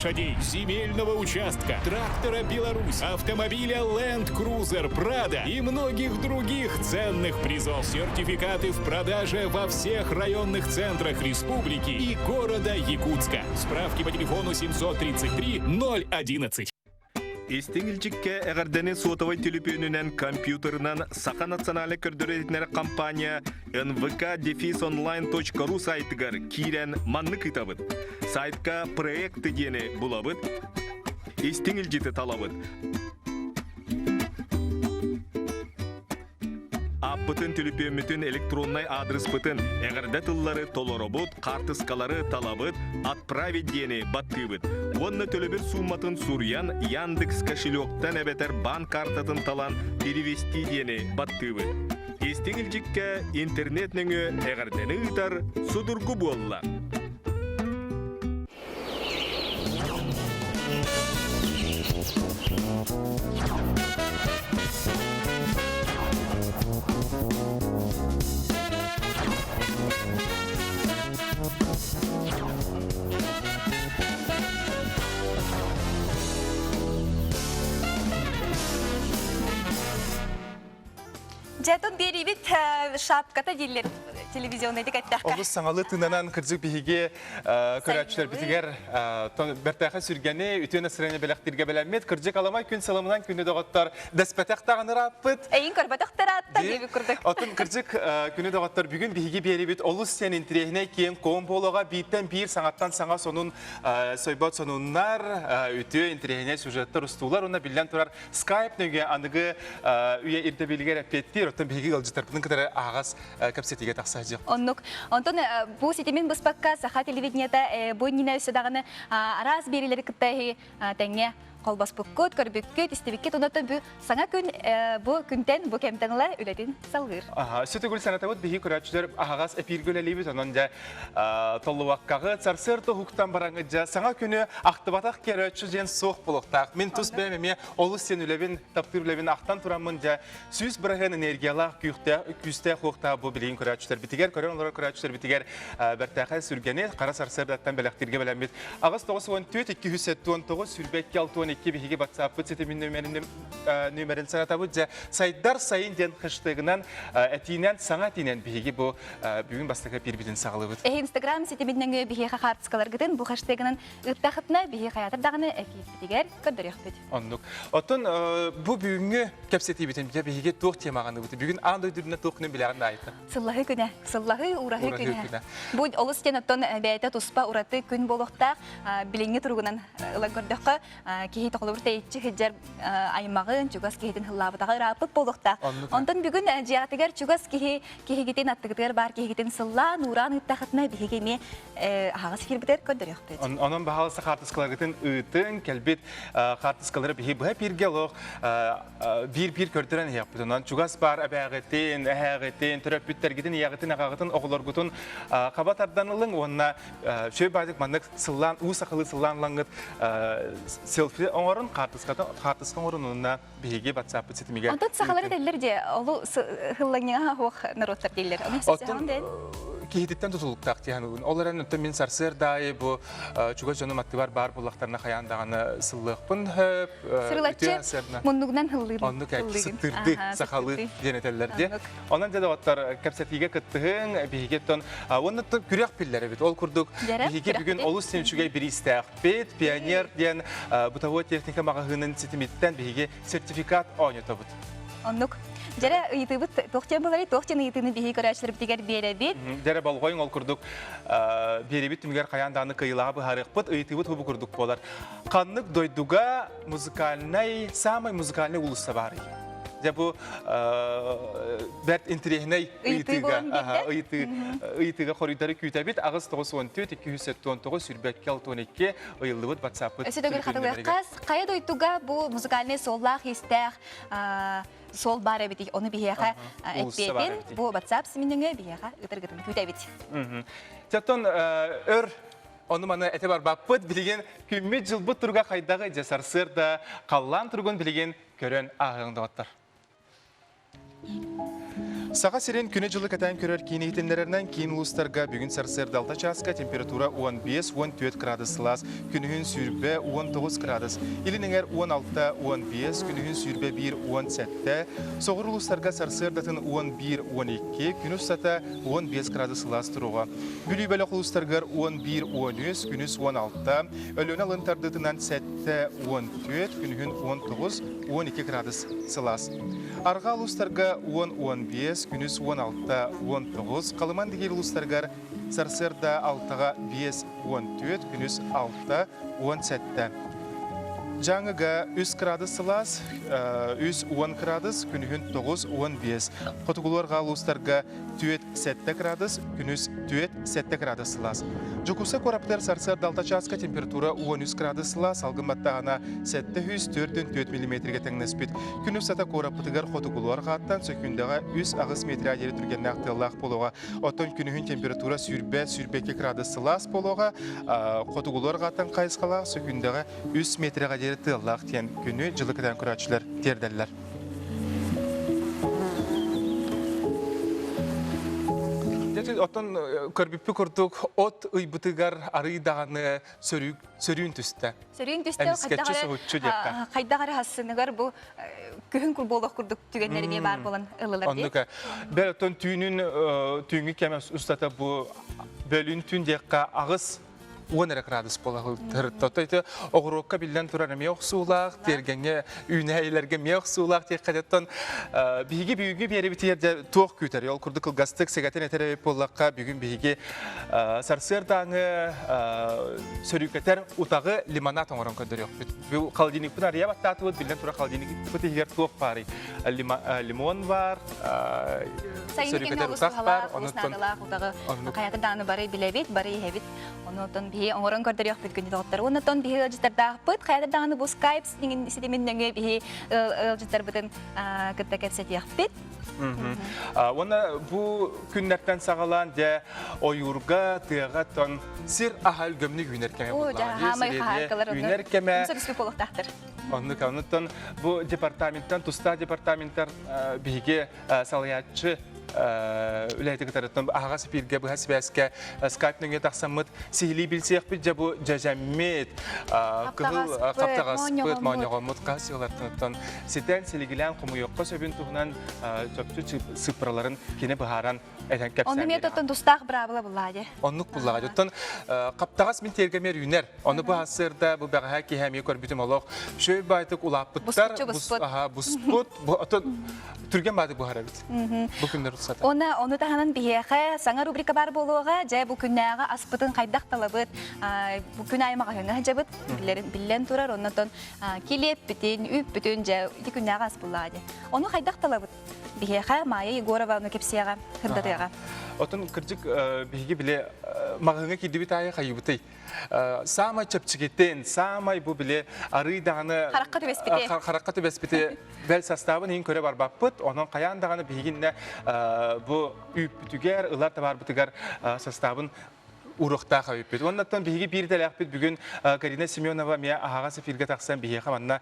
Лошадей, земельного участка, трактора «Беларусь», автомобиля Land Cruiser Prado и многих других ценных призов. Сертификаты в продаже во всех районных центрах республики и города Якутска. Справки по телефону 733 011. Истиҥ илдьиккэ эҕэрдэни суотабай түлүпүөнүнэн, компьютерынан Саха национальнай көрдөрөр-иһитиннэрэр компания nvk-онлайн.ру сайтыгар киирэн маннык ыытабыт. Сайтка проекты диэни булабыт, истиҥ илдьити талабыт. Ааппытын, түлүпүөммүтүн, электроннай аадырыспытын, эҕэрдэ тыллары толоробут, хаартыскалары талабыт, «Отправить» диэни баттыыбыт. Уонна төлөбүр сууматын суруйан Яндекс кошелектан эбэтэр баан картатын талан «Перевести» диэни баттыыбыт. Истиҥ илдьиккэ интернет нөҥүө эҕэрдэни ыытар судургу буолла. Дьэ, тут биэриибит шапката дииллэр телевизионнайдык эттэххэ. Олус саҥалыы тыынанан кырдьык биһиги көрөөччүлэрбитигэр бэртээхэй сүргэни, үтүө настроение бэлэхтииргэ бэлэммит. Кырдьык аламай күн сыламынан күнү доҕоттор дэспэтэх даҕаны ырааппыт. Эйин көрбөтөх ыраатта диэбит курдук. Отун кырдьык күнү доҕоттор бүгүн биһиги биэрибит олус сен интириэһинэй киэҥ куом буолуоҕа бииртэн биир саҥаттан саҥа сонун сойбот сонуннар, үтүө интириэһинэй сюжеттар устуулар уонна биллэн турар Skype нөҥүө аныгы үйэ ирдэбилигэр эппиэттиир, оттон биһиги ыалдьыттарбытын кытары аһаҕас кэпсэтиигэ тахса сылдьыахпыт. Оннук. Онтон бу ситимин быспакка саха телевидениета бу иннинэ өссө даҕаны араас биэриилэри кытта тэҥҥэ холбоспуккут, көрбүккүт, истибиккит. Онон бу саҥа күн бу күнтэн, бу кэмтэн ыла үлэтин салгыыр. Сүтүгүл санатабыт биһи көрөөччүлэр аһаҕас эпииргэ үлэлиибит. Онон дьэ толлубаккаҕыт, сарсыарда уһуктан бараҥҥыт дьэ саҥа күнү ахтыбатах көрөөччү диэн суох буолуохтаах. Мин тус бэйэм эмиэ олус сен үлэбин, таптыыр үлэбин ахтан тураммын дьэ 100% энергиялаах, күүстээх уохтаах бу билигин көрөөччүлэрбитигэр, көрөн олорор көрөөччүлэрбитигэр бэртээхэй сүргэни хара сарсыардаттан бэлэхтииргэ бэлэммит. 8 94 279 22 62 биһиги батсааппыт ситимин нөмерин санатабыт. Дьэ сайдар сайын диэн хэштегынан этиинэн, саҥа этиинэн биһиги бу бүгүн бастакы пиирбитин саҕалыыбыт. Инстаграм ситимин нөҥүө биһиэхэ хаартыскаларгытын бу хэштегынан ыыттахытына биһи хайаатар даҕаны эфиирбитигэр көрдөрүөхпүт. Оннук. Оттон бу бүгүҥҥү кэпсэтиибитин биһиги туох темаҕаныбыт? Бүгүн аан дойдутунан туох күнүн билэҕин айта? Сыллаһыы күнэ. Сыллаһыы, ураһыы күнэ. Бу олус диэн оттон бэйэтэ туспа ураты күн буолуохтаах. Билиҥҥи туругунан ылан көрдөххө, киһи холобур тэйиччи сылдьар аймаҕын, чугас киһитин сыллаабытаҕа ырааппыт буолуохтаах. Онтон бүгүн дьиэҕитигэр чугас киһи киһигитин аттыгытыгар баар киһигитин сыллаан, уураан ыыттахытына биһиги эмиэ аһаҕас эфирбитигэр көрдөрүөхпүт. Онон баһаалыста хаартыскаларгытын ыытыҥ, кэлбит хаартыскалары биһи быһа бииргэ олох биир-биир көрдөрөн иһиэхпит. Онон чугас баар эбээҕитин, эһээҕитин, төрөппүттэргитин, ийэҕитин, аҕаҕытын, оҕолоргутун хаба тардан ылыҥ уонна Шөй баадык маннык сыллаан, уу сахалыы сыллаан ылаҥҥыт селфи оҥорун, хаартыска оҥорун уонна биһиги ватсаппыт ситимигэр. Онтон сахалары этэллэр дии, олу сыллаҥҥа хуох народтар дииллэр. Оттон киһититтэн тутулуктаах дии саныыбын. Ол эрэн оттон мин сарсыарда аайы бу чугас дьонум аттыбар баар буоллахтарына хайаан даҕаны сыллыахпын сөп. Сырылаччы муннугунан һыллыыр. Оннук сыттырды сахалыы диэн этэллэр дии. Онон дьэ доҕоттор кэпсэтиигэ кыттыһыҥ, биһиги оттон уонна күрэх биллэр эбит. Ол курдук биһиги бүгүн олус син үчүгэй бириистээхпит. Пионер диэн бытовой техника маҕаһыынын ситимиттэн биһиги сертификат оонньотобут. Оннук. Дьэрэ ыйытыыбыт туох диэн буоларый? Туох диэн ыйытыыны биһиги көрөөччүлэрбитигэр биэрэбит? Дьэрэ болҕойуҥ ол курдук биэрэбит түмүгэр хайаан даҕаны кыайыылааҕы быһаарыахпыт. Ыйытыыбыт бу курдук буолар. Ханнык дойдуга музыкальнай, самай музыкальнай уулусса баарый? Дьэ бу бэрт интириэһинэй ыйытыыга ыйытыыга хоруйдары күүтэбит. 8 94 279 22 62 ыйыллыбыт WhatsApp-пыт. Өссө төгүл хатылыахха хайа дойдуга бу музыкальнай суоллаах-иистээх суол баар эбит. Ону биһиэхэ эппиэтин бу WhatsApp симинньэҥэ биһиэхэ ыытаргытын күүтэбит. Оттон өр Ону маны этэ барбаппыт, билигин күммүт-дьылбыт туруга хайдаҕый дьэ сарсыарда халлаан туругун билигин көрөн ааһыаҥ доҕоттор. Саха сирин күнү-дьылы кэтээн көрөр киин иһитиннэрэринэн киин улуустарга бүгүн сарсыарда 6 чааска температура 15-14 градус сылаас, күнүһүн сүүрбэ 19 градус, илин эҥэр 16-15, күнүһүн сүүрбэ 1-17, соҕуруу улуустарга сарсыардатын 11-12, күн устата 15 градус сылаас туруоҕа. Бүлүү бөлөх улуустарыгар 11-13, күнүс 16, Өлүөнэ алын тардыытынан 7-14, күнүһүн 19-12 градус сылаас. Арҕаа улуустарга 10-15, күнүс 16-19, Халыман дигиир улуустарыгар сарсыарда 6-га 5-14, күнүс 6-17. Дьааҥыга 3 градус сылаас, 3-10 градус, күнүһүн 9-15. Хотугулуу-арҕаа улуустарга 4-7 градус, күнүс 4-7 градус сылаас. Дьокуускай куораппытыгар сарсыарда 6 чааска температура 13 градус сылаас, салгын баттааһына 704 миллиметргэ тэҥнэспит. Күн устата куораппытыгар хотугулуу арҕааттан сөкүүндэҕэ 3-8 метр диэри түргэннээх тыаллаах буолуоҕа. Оттон күнүһүн температура 120-122 градус сылаас буолуоҕа. Хотугулуу арҕааттан хайысхалаах сөкүүндэҕэ 3 метрэҕэ диэри тыаллаах диэн күнү дьылы кэтээн көрөөччүлэр тиэрдэллэр. Оттон көрбүппүт курдук от ыйбытыгар арый даҕаны сөрүүн түстэ. Сөрүүн түстэ Эмискэччи соһуччу диэххэ. Хайдах эрэ хассыныгар бу күһүн буолуох курдук түгэннэр эмиэ баар буолан ыллылар дии. Оннук. Бэл оттон түүнүн түүҥҥү кэм устата бу бөлүн түүн диэххэ аҕыс 10 эрэ градус буола сырытта. Ити оҕуруокка биллэн турар эмиэ охсуулаах, тиэргэҥҥэ үүнээйилэргэ эмиэ охсуулаах диэххэ оттон биһиги бүгүҥҥү биэрэбитигэр дьэ туох күүтэр? Ол курдук кылгастык сэгэтин этэр эбит буоллахха, бүгүн биһиги сарсыардааҥы сөрүүкэтэр утаҕы лимонад оҥорон көрдөрүөхпүт. Бу холодильникпын арыйа баттаатыбыт, биллэн турар холодильникпыт иһигэр туох баарый? Лимон бар, сөрүүкэтэр утах бар, онуттан утаҕы хайата дааны бары билэбит, бары иһэбит. Онуттан биһи оҥорон көрдөрүөхпүт күндү доҕоттор. Онуттан биһи ыалдьыттардаахпыт, хайата даҕаны бу скайп ситимин нөҥүө биһи ыалдьыттарбытын кытта кэпсэтиэхпит. Уонна бу күннэртэн саҕалаан дьэ ойуурга, тыаҕа тон сир аһа өлгөмнүк үүнэр кэмэ буоллаҕа. Үүнэр кэмэ. Оннук, онуттан бу департаменттан, тустаах департаменттар биһиги салайааччы үлэһити кытарыттан аһаҕас эфиргэ быһа сибээскэ скайп нөҥүө тахсаммыт сиһилии билсиэхпит дьэ бу дьэдьэммит кыһыл хаптаҕаспыт моонньоҕоммут хас сыалартан ситэн силигилээн хомуйуохха сөбүн туһунан чопчу сыппыраларын кини быһааран этэн кэпсээн Онну методтан тустаах быраабыла буллаа дии. Оннук буллаҕа. Оттон хаптаҕас мин тиэргэмэр үүнэр. Ону бу сырда бу бэҕэһээ киһи эмиэ көрбүтүм олох. Шөй байтык улааппыттар. Буспут. Аха, буспут. Оттон түргэн баатык буһар эбит. Бу күннэр устата. Она ону таһынан биһиэхэ саҥа рубрика бар буолуоҕа. Дьэ бу күннээҕи аспытын хайдах талабыт, бу күн аайы маҕаһыыҥҥа сылдьабыт биллэн турар. Оннотон килиэппитин, үүппүтүн дьэ ити күннээҕи ас буллаҕа дии. Ону хайдах талабыт? Биһиэхэ Майя Егорова ону кэпсиэҕэ, сырдатыаҕа. Отон кырдьык биһиги били маҕаһыыҥҥа киирдибит аайы хайыбытый? Саамай чэпчэкитин, саамай бу били арыы даҕаны харахха түбэспити. Харахха түбэспити бэл састаабын иһин көрө барбаппыт. Онон хайаан даҕаны биһигиннэ бу үүппүтүгэр, ылар табаарбытыгар састаабын уруохтаах эбиппит. Уоннаттан биһиги биир идэлээхпит бүгүн Карина Семенова эмиэ аһаҕас эфиргэ тахсан биһиэхэ манна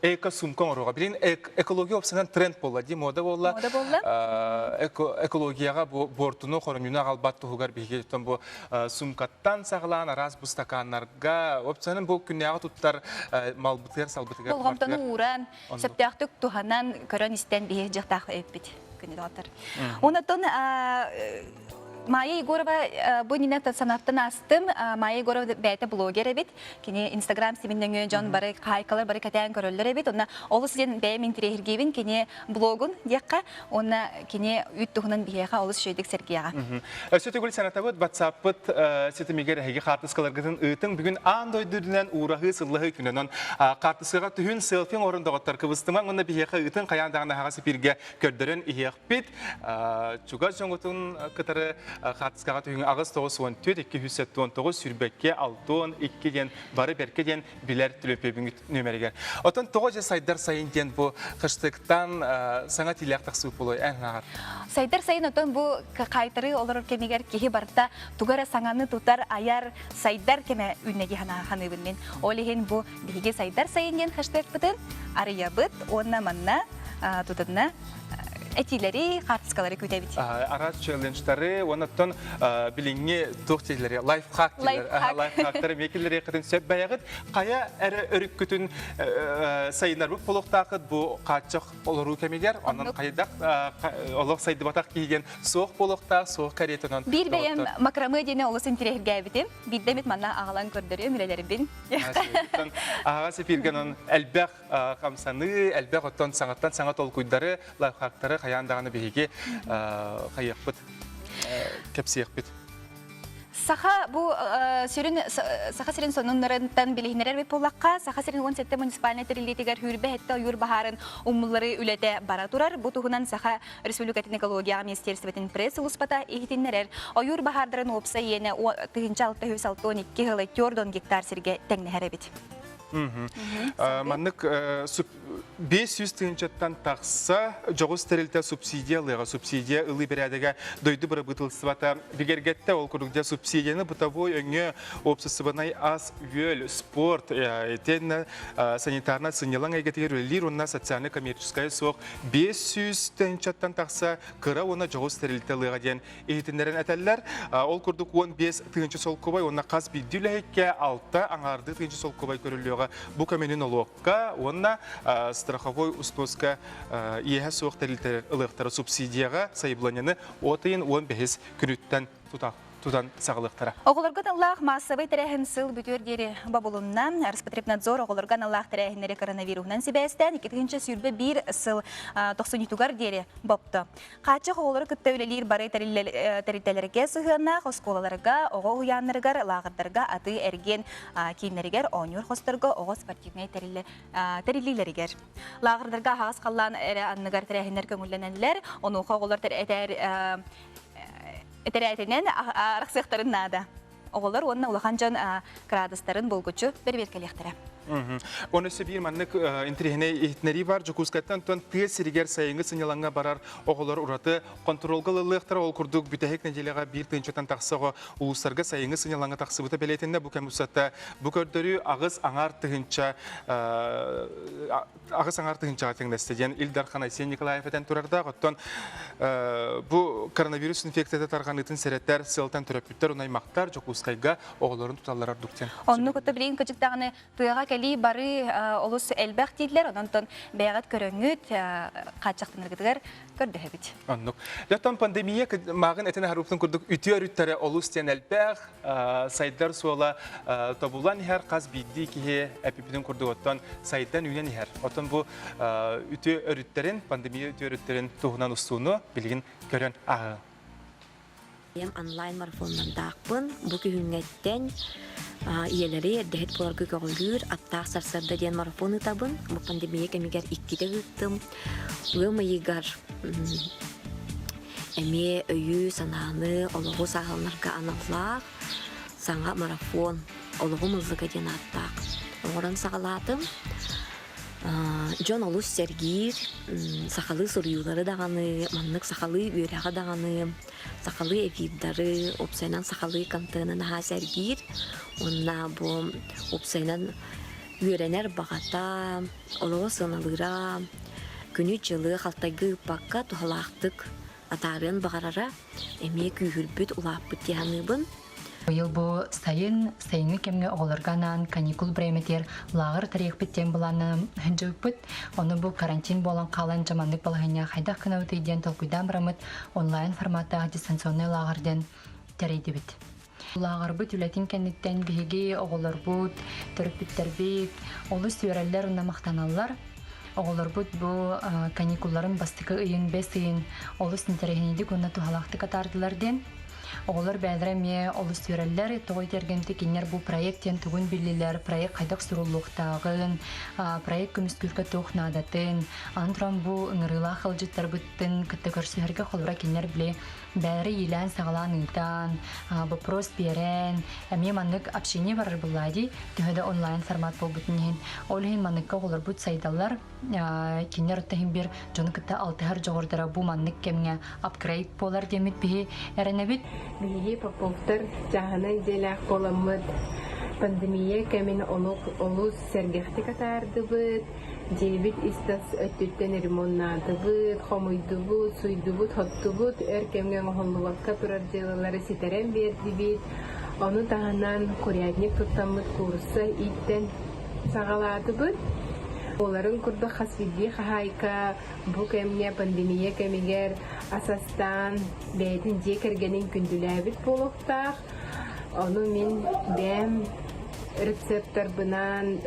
эко-сумка оҥоруоҕа. Билин экология опсанан тренд буолла дии, мода буолла. Мода буолла. Экологияҕа буортуну, хоромньуну аҕалбат туһугар биһиги бу сумкаттан саҕалаан араас бу стаканнарга, опциянан бу күннээҕи туттар малбытыгар, салбытыгар. Болҕомтону ууран, сөптөөхтүк туһанан, көрөн-истэн биһи дьахтаах эппит күнү доҕоттор. Онотон Майя Егорова бу иннинэ санааттан аастым. Майя Егорова бэйэтэ блогер эбит. Кини Инстаграм ситимин нөҥүө дьон бары хаайкалар бары кэтээн көрөллөр эбит. Онно олус диэн бэйэм интэриэһиргиибин кини блогун диэххэ. Уонна кини үүт туһунан биһиэхэ олус үчүгэйдик сэргиэҕэ. Өссө төгүл санатабыт, WhatsApp-пыт ситимигэр эһиги хаартыскаларгытын ыытыҥ. Бүгүн аан дойду үрдүнэн уураһыы сыллаһыы күнүнэн хаартыскаҕа түһүн, селфиҥ орун доҕоттор кыбыстымаҥ уонна биһиэхэ ыытыҥ хайаан даҕаны аһаҕас эфиргэ көрдөрөн иһиэхпит. Чугас дьоҥҥутун кытары хаартыскаҕа түһүҥ 8 94 279 сүүрбэккэ 62 диэн бары бэркэ диэн билэр төлөпүөбүҥүт нүөмэригэр. Оттон тоҕо дьэ сайдар сайын диэн бу хыштыктан саҥа тиилээх тахсыбыт буолуой эн ааҕар? Сайдар сайын отон бу хаайтарыы олорор кэмигэр киһи барыта тугу эрэ саҥаны тутар, айар, сайдар кэмэ үүннэ дии саныыбын мин. Ол иһин бу биһиги сайдар сайын диэн хэштегпытын арыйабыт уонна манна тутунна. Этиилэри, хаартыскалары күүтэбит. Араас челленджтары, оннуттан билиҥҥи туох дииллэри, лайфхак дииллэр. Лайфхактары эмиэ киллэриэххитин сөп бэйэҕит. Хайа эрэ өрүккүтүн сайыннарбыт буолуохтааххыт бу хааччах олоруу кэмигэр. Онон хайдах олох сайдыбатах киһи диэн суох буолуохтаах, суох кэриэтэ онон. Биир бэйэм макраме диэни олус интириэһиргээбитим. Биирдэ эмит манна аҕалан көрдөрүөм үлэлэрбин. Аһаҕас эфиргэ онон элбэх хамсаныы, элбэх оттон саҥаттан саҥа толкуйдары, лайфхактары хайаан даҕаны биһиги хайыахпыт, кэпсиэхпит. Саха бу сүрүн Саха сирин сонуннарыттан билиһиннэрэр эбит буоллахха, Саха сирин 17 муниципальнай тэриллиитигэр сүүрбэ сэттэ ойуур баһаарын умулларыы үлэтэ бара турар. Бу туһунан Саха Республикатын экологияҕа министиэристибэтин пресс-сулууспата иһитиннэрэр. Ойуур баһаардарын уопсай иэнэ 1662 сылы 4 гектар сиргэ тэҥнэһэр эбит. Маннык 500 тыһыынчаттан тахса дьоҕус тэрилтэ субсидия ылыаҕа. Субсидия ылыы бэрээдэгэ дойду бырабыыталыстыбата бигэргэттэ. Ол курдук дьэ субсидияны бытовой өҥө, уопсастыбаннай ас-үөл, спорт, итиэннэ санитарнай сынньалаҥ эйгэтигэр үлэлиир уонна социально-коммерческай суох 500 тыһыынчаттан тахса кыра уонна дьоҕус тэрилтэ ылыаҕа диэн иһитиннэрэн этэллэр. Ол курдук 15 тыһыынча солкуобай уонна хас биирдии үлэһиккэ 6 аҥаардыы тыһыынча солкуобай көрүллүөҕэ. Бу көмөнү нолуокка уонна страховой устуоска иэһэ суох тэрилтэлэр ылыахтара субсидияҕа сайабылыанньаны от ыйын 15 күнүттэн тутан саҕалыахтара. Оҕолорго аналлаах маассабай тэрээһин сыл бүтүөр диэри бобулунна. Роспотребнадзор оҕолорго аналлаах тэрээһиннэри коронавируһунан сибээстээн 2021 сыл тохсунньутугар диэри бопто. Хааччах оҕолору кытта үлэлиир бары тэрилтэлэргэ сыһыаннаах оскуолаларга, оҕо уһуйааннарыгар, лааҕырдарга, атыы-эргиэн кииннэригэр, оонньуур хосторго, оҕо спортивнай тэриллиилэригэр. Лааҕырдарга аһаҕас халлаан эрэ анныгар тэрээһиннэр көҥүллэнэллэр. Онуоха оҕолор этэрээтинэн арахсыахтарын наада. Оҕолор уонна улахан дьон кыраадыстарын булгуччу бэрэбиэркэлиэхтэрэ. Оны өссө биир маннык интэриэһинэй иһитиннэрии бар. Дьокуускайтан тон тыа сиригэр сайыҥҥы сынньалаҥҥа барар оҕолор ураты хонтуруолга ылыллыахтара. Ол курдук бүтэһик нэдиэлэҕэ биир тыһыынчаттан тахса оҕо улуустарга сайыҥҥы сынньалаҥҥа тахсыбыта бэлиэтэннэ. Бу кэм устата бу көрдөрүү аҕыс аҥаар тыһыынчаҕа тэҥнэстэ диэн Ил Дархан Айсен Николаев этэн турардаах. Оттон бу коронавирус инфекцията тарҕаныытын сэрэтэр сыалтан төрөппүттэр унаймахтар Дьокуускайга оҕолорун туталлар ордук диэн. Оннук отто билигин кычыктаҕына тыаҕа кэлии бары олус элбэх дииллэр, онон бэйэҕит көрөҥҥүт хааччахтанаргытыгар көрдөһөбүт. Оннук. Оттон пандемия мааҕын этин аһарбыппын курдук үтүө өрүттэрэ олус диэн элбэх, сайдар суола тобуллан иһэр хас биирдии киһи эпипитин курдук оттон сайдан үүнэн иһэр. Оттон бу үтүө өрүттэрин, пандемия үтүө өрүттэрин туһунан устууну билигин көрөн ааҕыҥ. Ийэм онлайн марафоннардаахпын. Бу күһүҥҥэттэн ийэлэри эрдэһит буоларга көҕүлүүр Аттаах сарсыарда диэн марафон ыытабын. Бу пандемия кэмигэр иккитэ ыыттым. Ыам ыйыгар эмиэ өйү-санааны, олоҕу сааһыланарга аналлаах саҥа марафон «Олоҕум ыллыга» диэн ааттаах оҥорон саҕалаатым. Дьон олус сэргиир, сахалыы суруйуулары даҕаны, маннык сахалыы үөрэҕи даҕаны, сахалыы эфирдары, уопсайынан сахалыы контены наһаа сэргиир. Уонна бу уопсайынан үөрэнэр баҕата, олоҕу сыаналыыра, күнү-дьылы халтайга ыыппакка туһалаахтык атаарыан баҕарара эмиэ күүһүрбүт, улааппыт дии саныыбын. Быйыл бу сайын, сайыҥҥы кэмҥэ оҕолорго анаан каникул бириэмэтигэр лааҕыр тэрийиэхпит диэн былааннанан сылдьыбыппыт. Ону бу карантин буолан хаалан дьэ маннык балаһыанньаҕа хайдах гынабытый диэн толкуйдаан бараммыт онлайн форматтаах дистанционнай лааҕыр диэн тэрийдибит. Лааҕырбыт үлэтин кэнниттэн биһиги оҕолорбут, төрөппүттэрбит олус үөрэллэр уонна махтаналлар. Оҕолорбут бу каникулларын бастакы ыйын, бэс ыйын олус интэриэһинэйдик уонна туһалаахтык атаардылар диэн. Оҕолор бэйэлэрэ эмиэ олус үөрэллэр. Тоҕо итэргэмти кинилэр бу проект диэн тугун биллилэр, проект хайдах суруллуохтааҕын, проект көмүскүүргэ туох наадатын, аны туран бу ыҥырыылаах ыалдьыттарбытын кытта көрсүһэргэ холобура кинилэр били бэйэлэрэ иилээн-саҕалаан ыытан, вопрос биэрэн, эмиэ маннык общение барар буоллаа дии, төһө да онлайн формат буолбутун иһин. Ол иһин манныкка оҕолорбут сайдаллар, кинилэр оттон иһин биир дьону кытта алтыһар дьоҕурдара бу маннык кэмҥэ апгрейд буолар диэммит биһи эрэнэбит. Биһиги Поповтар чааһынай дьиэлээх буоламмыт. Пандемия кэмин олох олус сэргэхтик атаардыбыт, дьиэбит ис-тас өттүттэн ремоннаатыбыт, хомуйдубут, суйдубут, хоттубут, өр кэмҥэ оҥоһуллубакка турар дьыалалары ситэрэн биэрдибит. Ону таһынан курятник туттаммыт куурусса ииттэн саҕалаатыбыт. Буоларын курдук хас биирдии хаһаайка бу кэмҥэ пандемия кэмигэр ас астаан бэйэтин дьиэ кэргэнин күндүлээбит буолуохтаах. Ону мин бэйэм рецептарбынан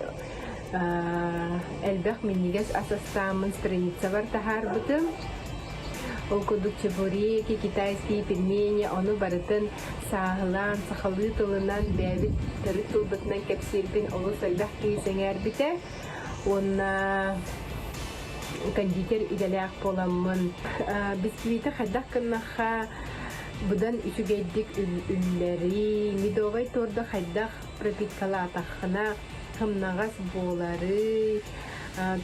элбэх минньигэс ас астааммын страницабар таһаарбытым. Ол курдук чебуреки, китайские пельмени, ону барытын сааһылаан, сахалыы тылынан бэйэбит төрүт тылбытынан кэпсиирбин олус элбэх киһи сэҥээрбитэ. Уонна кондитер идэлээх буоламмын бисквити хайдах гыннахха быдан үчүгэйдик үллэрий, медовай торду хайдах пропиткалаатаххына сымнаҕас буоларый,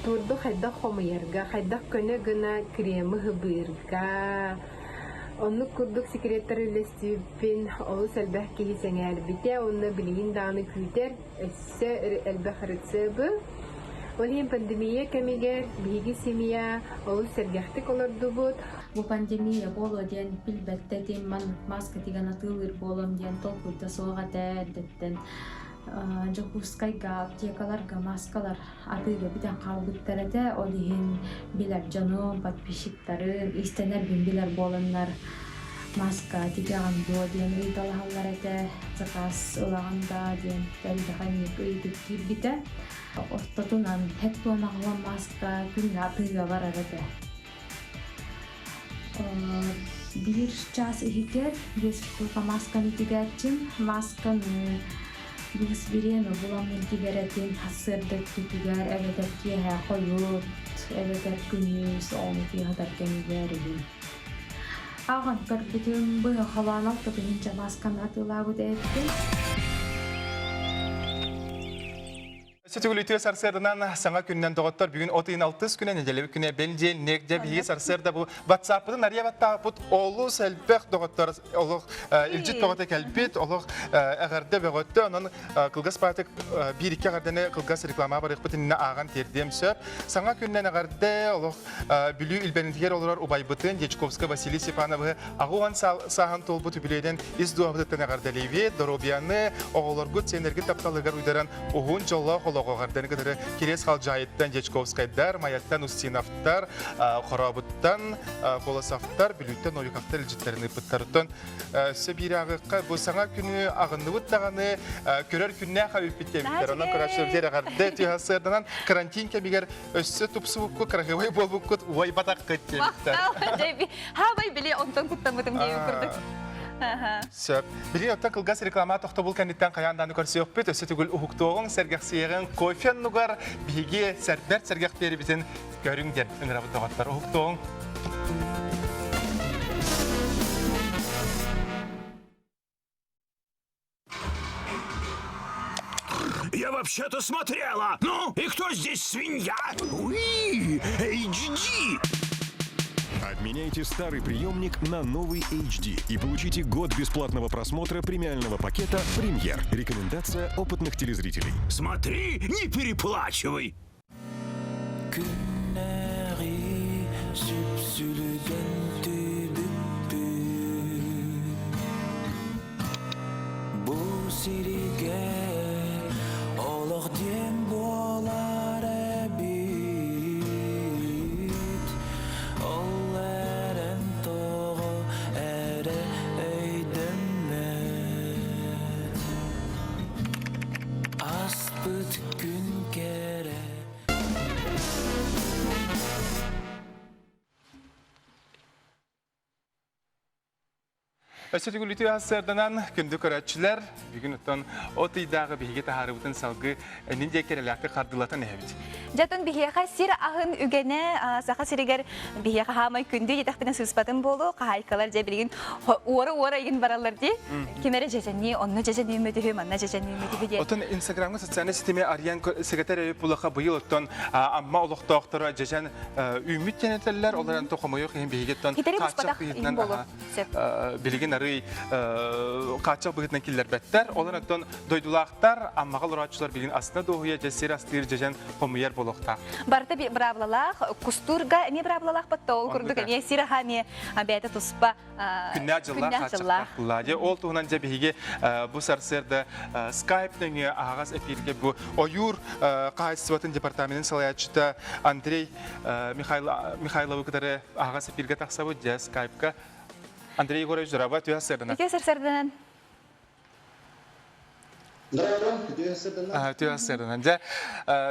торду хайдах хомуйарга, хайдах көнө гына кремы һыбыырга, оннук курдук секреттэр үллэстибиппин олус элбэх киһи сэҥээрбитэ уонна билигин даҕаны күүтэр өссө элбэх рецебы. Ол иһин пандемия кэмигэр биһиги семья олус сэргэхтик олордубут. Бу пандемия буолуо диэн билбэттэ этим, маннык маска тигэн атыылыыр буолуом диэн толкуйда суох этэ эрдэттэн. Дьокуускайга аптекаларга маскалар атыыга бүтэн хаалбыттар этэ. Ол иһин билэр дьонум, подписчиктарым, иистэнэрбин билэр буоланнар маска тигэҕин дуо диэн ыйыталаһаллар этэ, заказ ылаҕын да диэн элбэх эмиэ ыйытык киирбитэ. Ортотунан һэт туонаҕыла маска күҥҥэ атыыга барар этэ. Биир чаас иһигэр биэс штука масканы тигээччим. Масканы быыс бириэмэ буламмын тигэр этим. Сарсыарда өттүтүгэр эбэтэр киэһэ хойут, эбэтэр күнүс оҕону тыаһатар кэмигэр игин. Ааҕан көрбүтүм, быһа холоон 6 тыһыынча маасканы атыылаабыт эбиппин. Өссө төгүл үтүө сарсыарданан саҥа күннэн доҕоттор бүгүн от ыйын алтыс күнэ нэдиэлэбит күнэ бэлдиэн негдэ биһиги сарсыарда бу ватсаппытын арыйа баттаабыт олус элбэх доҕоттор олох илдьит бөҕөтө кэлбит олох эҕэрдэ бөҕөттө онон кылгас паатык биир-икки эҕэрдэни кылгас рекламаҕа барыахпыт иннинэ ааҕан тиэрдиэм сөп саҥа күннэн эҕэрдэ олох Бүлүү Илбэнитигэр олорор убайбытын Дьячковскай Василий Степановы 80 сааһын туолбут үбүлүөйүнэн ис дууһабытыттан эҕэрдэлиибит доруобуйаны оҕолоргут сиэннэргит тапталыгар уйдаран уһун дьоллоох олоҕу эҕэрдэни кытары Кириэс Халдьаайыттан Дьячковскайдар, Майаттан Устиновтар, Хорообуттан Колосовтар, Бүлүүттэн Новиковтар илдьиттэрин ыыппыттарыттан өссө биир ааҕыахха бу саҥа күнү аҕынныбыт даҕаны көрөр күннээх эбиппит диэбиттэр. Онон көрөөччүлэр эҕэрдэ түһэ сыарданан карантин кэмигэр өссө тупсубуккут, кыраһыабай буолбуккут, уойбатаххыт диэбиттэр. Махтал, хаабай били онтон куттаммытым диэбит курдук. Сөп. Билигин оттон кылгас реклама тохтобул кэнниттэн хайаан дааны көрсүөхпүт. Өссө түгүл уһуктуоҕуҥ, сэргэхсийэҕиҥ, кофе оннугар биһиги сэрбэрт сэргэх биэрибитин көрүҥ диэн ыҥырабыт доҕоттор. Уһуктуоҕуҥ. Я вообще-то смотрела. Ну, и кто здесь свинья? Уи, HD. Обменяйте старый приемник на новый HD и получите год бесплатного просмотра премиального пакета «Премьер». Рекомендация опытных телезрителей. Смотри, не переплачивай. Күннэҕи сүпсүлүгэн түбүкпүт Бу сиригэ олох диэн буолар эбит Ол эрэн тоҕо эрэ өйдөммөт Аспыт күн кэрэ Өссө түгүлүтүү сарсыарданан күндү көрөөччүлэр, бүгүн оттон от ыйдааҕы биһиги таһаарыбытын салгыы энин диэки эрэлээхтик хардыылатан иһэбит. Дьэтин биһиэхэ сир аһын үгэнэ Саха сиригэр биһиэхэ хаамай күндү диэтэхпинэ сыыспатын буолуо, хаһаайкалар дьэ билигин уора-уора игин бараллар дии. Ким эрэ дьэдьэннии, онно дьэдьэннии мөтүһү, манна дьэдьэннии мөтүһү диэн. Оттон Инстаграмҥа социальнай ситими арыйан сэгэтэр эбит булаха быйыл оттон Амма олохтоохторо дьэдьэн үүммүт диэн этэллэр. Ол эрэн хомойуох иһин биһиги оттон Хитэри буспатах иһин буолуо. Билигин ары. арый хааччах быһыытынан киллэрбэттэр. Ол оттон дойдулаахтар, Аммаҕа олорооччулар билигин астына дуоһуйа дьэ сир астыыр дьэдьэн хомуйар буолуохтаах. Барыта быраабылалаах, кустуурга эмиэ быраабылалаах батта ол курдук эмиэ сир аһа эмиэ бэйэтэ туспа күннээх дьыллаах хааччахтаах буолла. Дьэ ол туһунан дьэ биһиги бу сарсыарда Skype нөҥүө аһаҕас эфиргэ бу ойуур хаһаайыстыбатын департаменын салайааччыта Андрей Михайловы кытары аһаҕас эфиргэ тахсабыт дьэ Skype-ка Андрей Егорович здорово, түһэ сырдынан. Үтүө сарсыарданан. Үтүө сырдынан. Дьэ,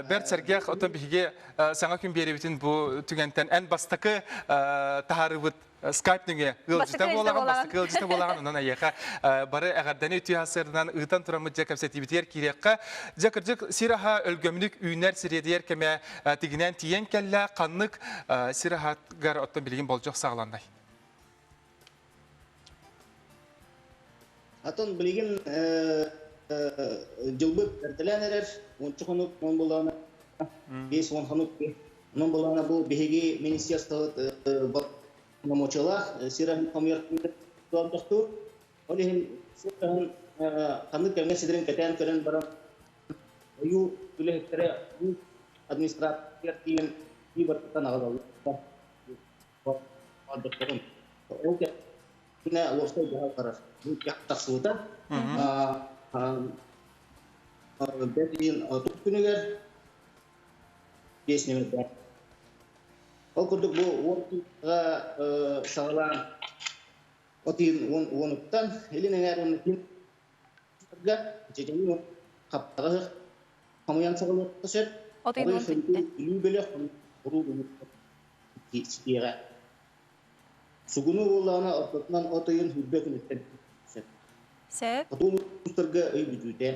бэрт сэргэх, оттон биһиги саҥа күн биэрэбитин бу түгэнтэн эн бастакы таһаарыыбыт скайп нөҥүө ыалдьыта буолаҕын, бастакы ыалдьыта буолаҕын, онон эйиэхэ бары эҕэрдэни үтүө сырдынан ыытан тураммыт дьэ кэпсэтиибитигэр киириэххэ. Дьэ, кырдьык, сир аһа өлгөмнүк үүнэр сириэдийэр кэмэ тигинээн тиийэн кэллэ. Ханнык сир аһатыгар оттон билигин болдьох саҕаланнай? Атын билигин дьылбыт эрдэлээн эрэр, уонча хонук он булаана, 50 хонук онон булаана бу биһиги министерствобыт боломуочуйалаах сир аһын хомуйар тохтуур. Ол иһин сир аһын ханнык кэмҥэ ситэрин кэтээн көрөн баран ойуу үлэһиттэрэ администрация тиийэн быыбартан аҕалаллар. Ол кэннэ уопсай дьаһал барар. Бу тахсыбыта. Бэт ыйын 30 күнүгэр 5 нүөмэрдээх. Ол курдук бу 10 саҕалаан от ыйын уонуттан илин эҥээр уонна киин дьэдьэни хаптаҕа хомуйан саҕалыахха сөп. От ыйын уон күнүттэн. Бүлүү бөлөх ситиэҕэ. Сугуну буоллаҕына ортотунан от ыйын сүүрбэ күнүттэн сөп. Сөп. Хоту улуустарга ый бүтүүтэ.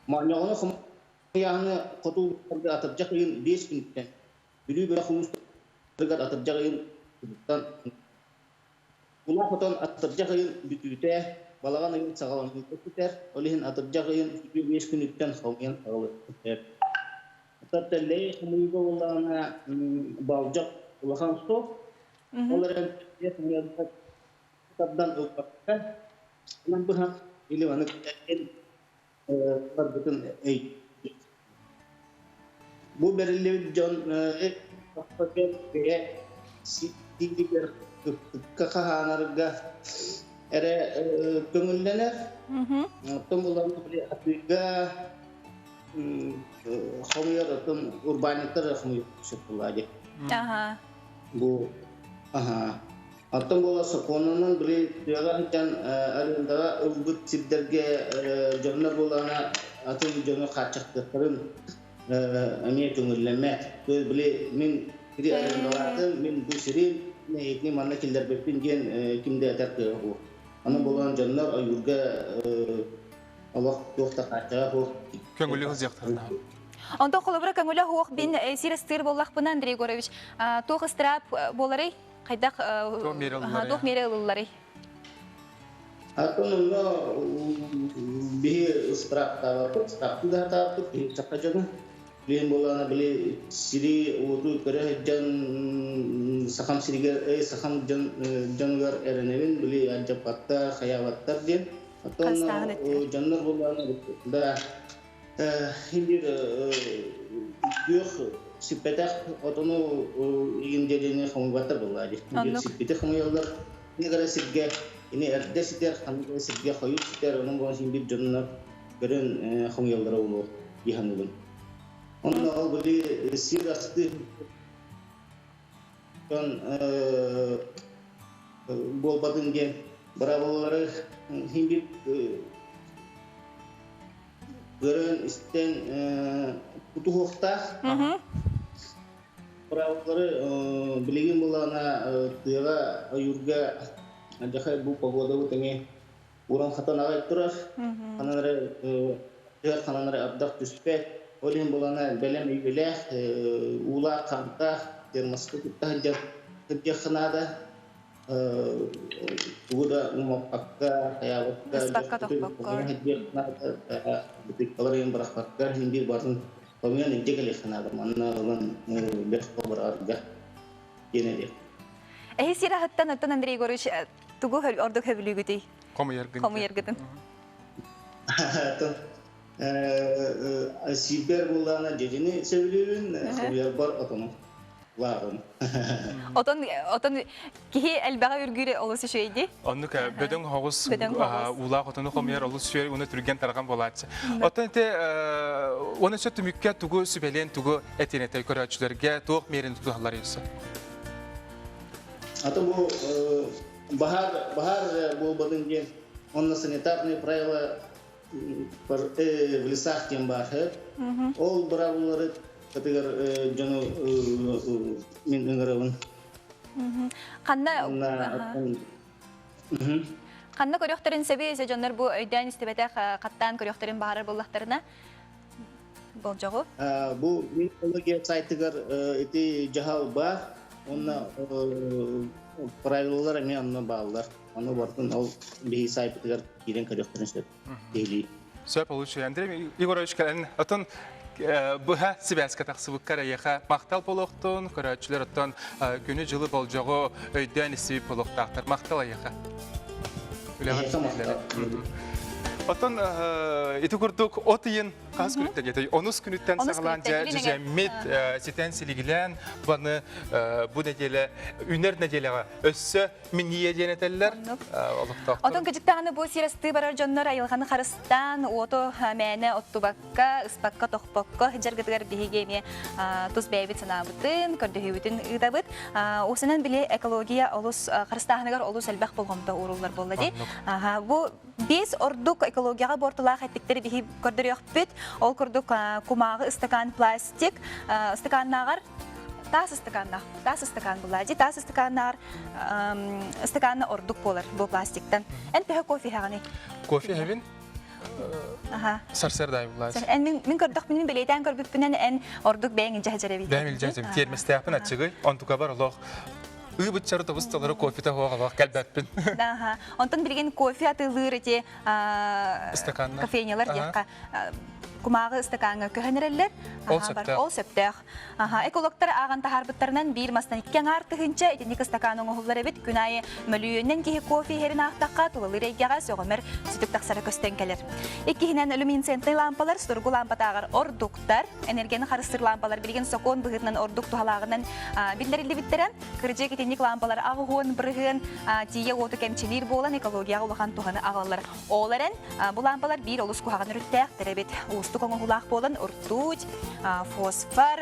Моонньоҕону хомуйааһыны хоту улуустарга атырдьах ыйын 5 күнүттэн, Бүлүү бөлөх улуустарыгар атырдьах ыйын күнүттэн Улаах хотон атырдьах ыйын бүтүүтэ, балаҕан ыйын саҕаланыыта ситэр, ол иһин атырдьах ыйын үтүө биэс күнүттэн хомуйан аҕалыахха сөп. Оттон тэллэйи хомуйууга буоллаҕына болдьох улахан суох. Ол эрэн хомуйарга тардан ылбакка, онон быһах или маны барбытын өй. Бу бэриллибит дьон бэйэ сииригэр кыптыкка хаһаанарга эрэ көҥүллэнэр. Оттон булан атыыга хомуйар оттон урбаанньыттар хомуйар сөп буолаа дии. Бу аха. Оттон буола сокуонунан били тыаҕа сылдьан арендаҕа ылбыт сирдэргэ дьоннор буолаана атын дьону хааччахтыахтарын эмиэ көҥүллэммэт. То есть били мин сири арендалаатым, мин бу сири эһигини манна киллэрбэппин диэн ким да этэр кыаҕа суох. Аны буолан дьоннор ойуурга олох туох да хааччаҕа суох. Көҥүлү сылдьыахтарына. Онтон холобура көҥүлэ суох бин сир ыстыыр буоллахпына Андрей Егорович туох ыстыраап буоларый? Хайдах туох миэрэ ылылларый? Атын онно биһи ыстырааптаабаппыт, ыстырааптыы да сатаабаппыт, биһи саха дьоно. Билин буоллаҕына били сири уоту көрө сылдьан сахам сиригэр, сахам дьон дьонугар эрэнэбин, били алдьаппаттар, хайаабаттар диэн. Оттон дьоннор буоллаҕына да Биир күөх сиппэтэх отону игин диэни хомуйбаттар буоллаа дии. Сиппити хомуйаллар. Ини гара сиргэ, ини эрдэ ситэр, ханнык эрэ сиргэ хойут ситэр, онон буолан син биир дьоннор көрөн хомуйаллара буолуо дии саныыбын. Онно ол били сир асты дьон буолбатын диэн быраабылалары син биир Көрөн, истэн тутуһуохтаах. Быраабылары билигин былаана тыаҕа, ойуурга дьахай бу погодабыт эмиэ уран хатан аҕай турар. Ханан эрэ тыа ханан эрэ ардах түспэт. Ол иһин былаана бэлэм үйэлээх, уулаах, хаантаах термоска кытта сылдьар сылдьыахха наада. Тугу да умаппакка, хайаабакка, Ыспакка-тохпокко. бытыыккалар ыйан бырахпакка, иһин биир баатын хомуйан илдьэ кэлиэххэ наада. Манна ылан бэрт барарга диэн этиэх. Эһи сир аһыттан оттон Андрей Егорович. Тугу ордук хөбүлүүгүтүй? Хомуйаргын. Хомуйаргытын. Сиирбэр буоллаҕына дьэдьэни сөбүлүүбүн, хомуйарбар отону. Лааҕым. Отон отон киһи элбэҕи үргүүрэ олус үчүгэй дии. Оннук бөдөҥ хоҕус уулаах отону хомуйар олус үчүгэй уонна түргэн тарҕан буолааччы. Оттон ити уонна өссө түмүккэ тугу сүбэлиэн тугу этиэн этэй көрөөччүлэргэ туох миэрэни тутуһаллар өссө? Аты бу баһаар баһаар буолбатын диэн онно санитарные правила в лесах диэн баар Ол быраабылалары кытыгар дьону мин ыҥырабын. Ханна Ханна көрүөхтэрин сөбүй өсө дьоннор бу өйдөөн истибэтэх хаттаан көрүөхтэрин баҕарар буоллахтарына болдьоҕу. Бу Минэкология сайтыгар ити дьаһал баар. Уонна правилалар эмиэ онно бааллар. Ону барытын ол биһи сайтыгар киирэн көрүөхтэрин сөп. Киһилии. Сөп олус Андрей Егорович кэлэн отон быһа сибээскэ тахсыбыккар эйиэхэ махтал буолуохтун, көрөөччүлэр оттон күнү-дьылы болдьоҕу өйдөөн истибит буолуохтаахтар. Махтал эйиэхэ. Үлэҕэр Оттон ити курдук от ыйын хас күнүттэн диэтэй? Онус күнүттэн саҕалаан дьэ дьүдьэммит ситэн силигилээн баны бу нэдиэлэ үнэр нэдиэлэҕэ өссө минньийэ диэн этэллэр олохтоохтор. Отон кыдьыктаҕына бу сир астыы барар дьоннор айылҕаны харыстаан, уоту мээнэ оттубакка, ыспакка, тохпокко дьаргытыгар биһиги эмиэ тус бэйэбит санаабытын, көрдөһүүбүтүн ыытабыт. Уусанан били экология олус харыстааһыныгар олус элбэх болҕомто ууруллар буолла дии. Бу биэс ордук экологияҕа буортулаах эттиктэри биһи көрдөрүөхпүт. Ол курдук кумааҕы ыстакаан пластик ыстакааннааҕар таас ыстакааннаах таас ыстакаан булаа дии таас ыстакааннааҕар ыстакаанна ордук буолар бу пластиктан эн төһө кофе иһэҕиний кофе иһэбин сарсыарда булаа эн мин мин көрдөхпүнүн бэлиэтээн көрбүппүнэн эн ордук бэйэҥ илдьэ сылдьар эбит бэйэм илдьэ сылдьабын тиэрмэстээхпин аччыгый онтукабар олох ыы-быччары тобус толору кофета суох олох кэлбэппин онтон билигин кофе атыылыыр ити кофейнялар диэххэ кумааҕы ыстакааҥҥа көһөн эрэллэр. Ол сөптөөх. Ол сөптөөх. Экологтар ааҕан таһаарбыттарынан биир мастан икки аҥаар тыһыынча итинник ыстакаан оҥоһуллар эбит. Күн аайы мөлүйүөнүнэн киһи кофе иһэрин аахтахха тулалыыр эйгэҕэ сөҕүмэр сүтүк тахсара көстөн кэлэр. Иккиһинэн люминесцентнэй лаампалар судургу лаампатааҕар ордуктар. Энергияны харыстыыр лаампалар билигин сокуон быһыытынан ордук туһалааҕынан биллэриллибиттэрэ. Кырдьык итинник лаампалар 80% тиийэ уоту кэмчилиир буолан экологияҕа улахан туһаны аҕалаллар. Ол эрэн, бу лаампалар биир олус куһаҕан өрүттээхтэр эбит. Уустук оҥоһуулаах буолан ртуть, фосфор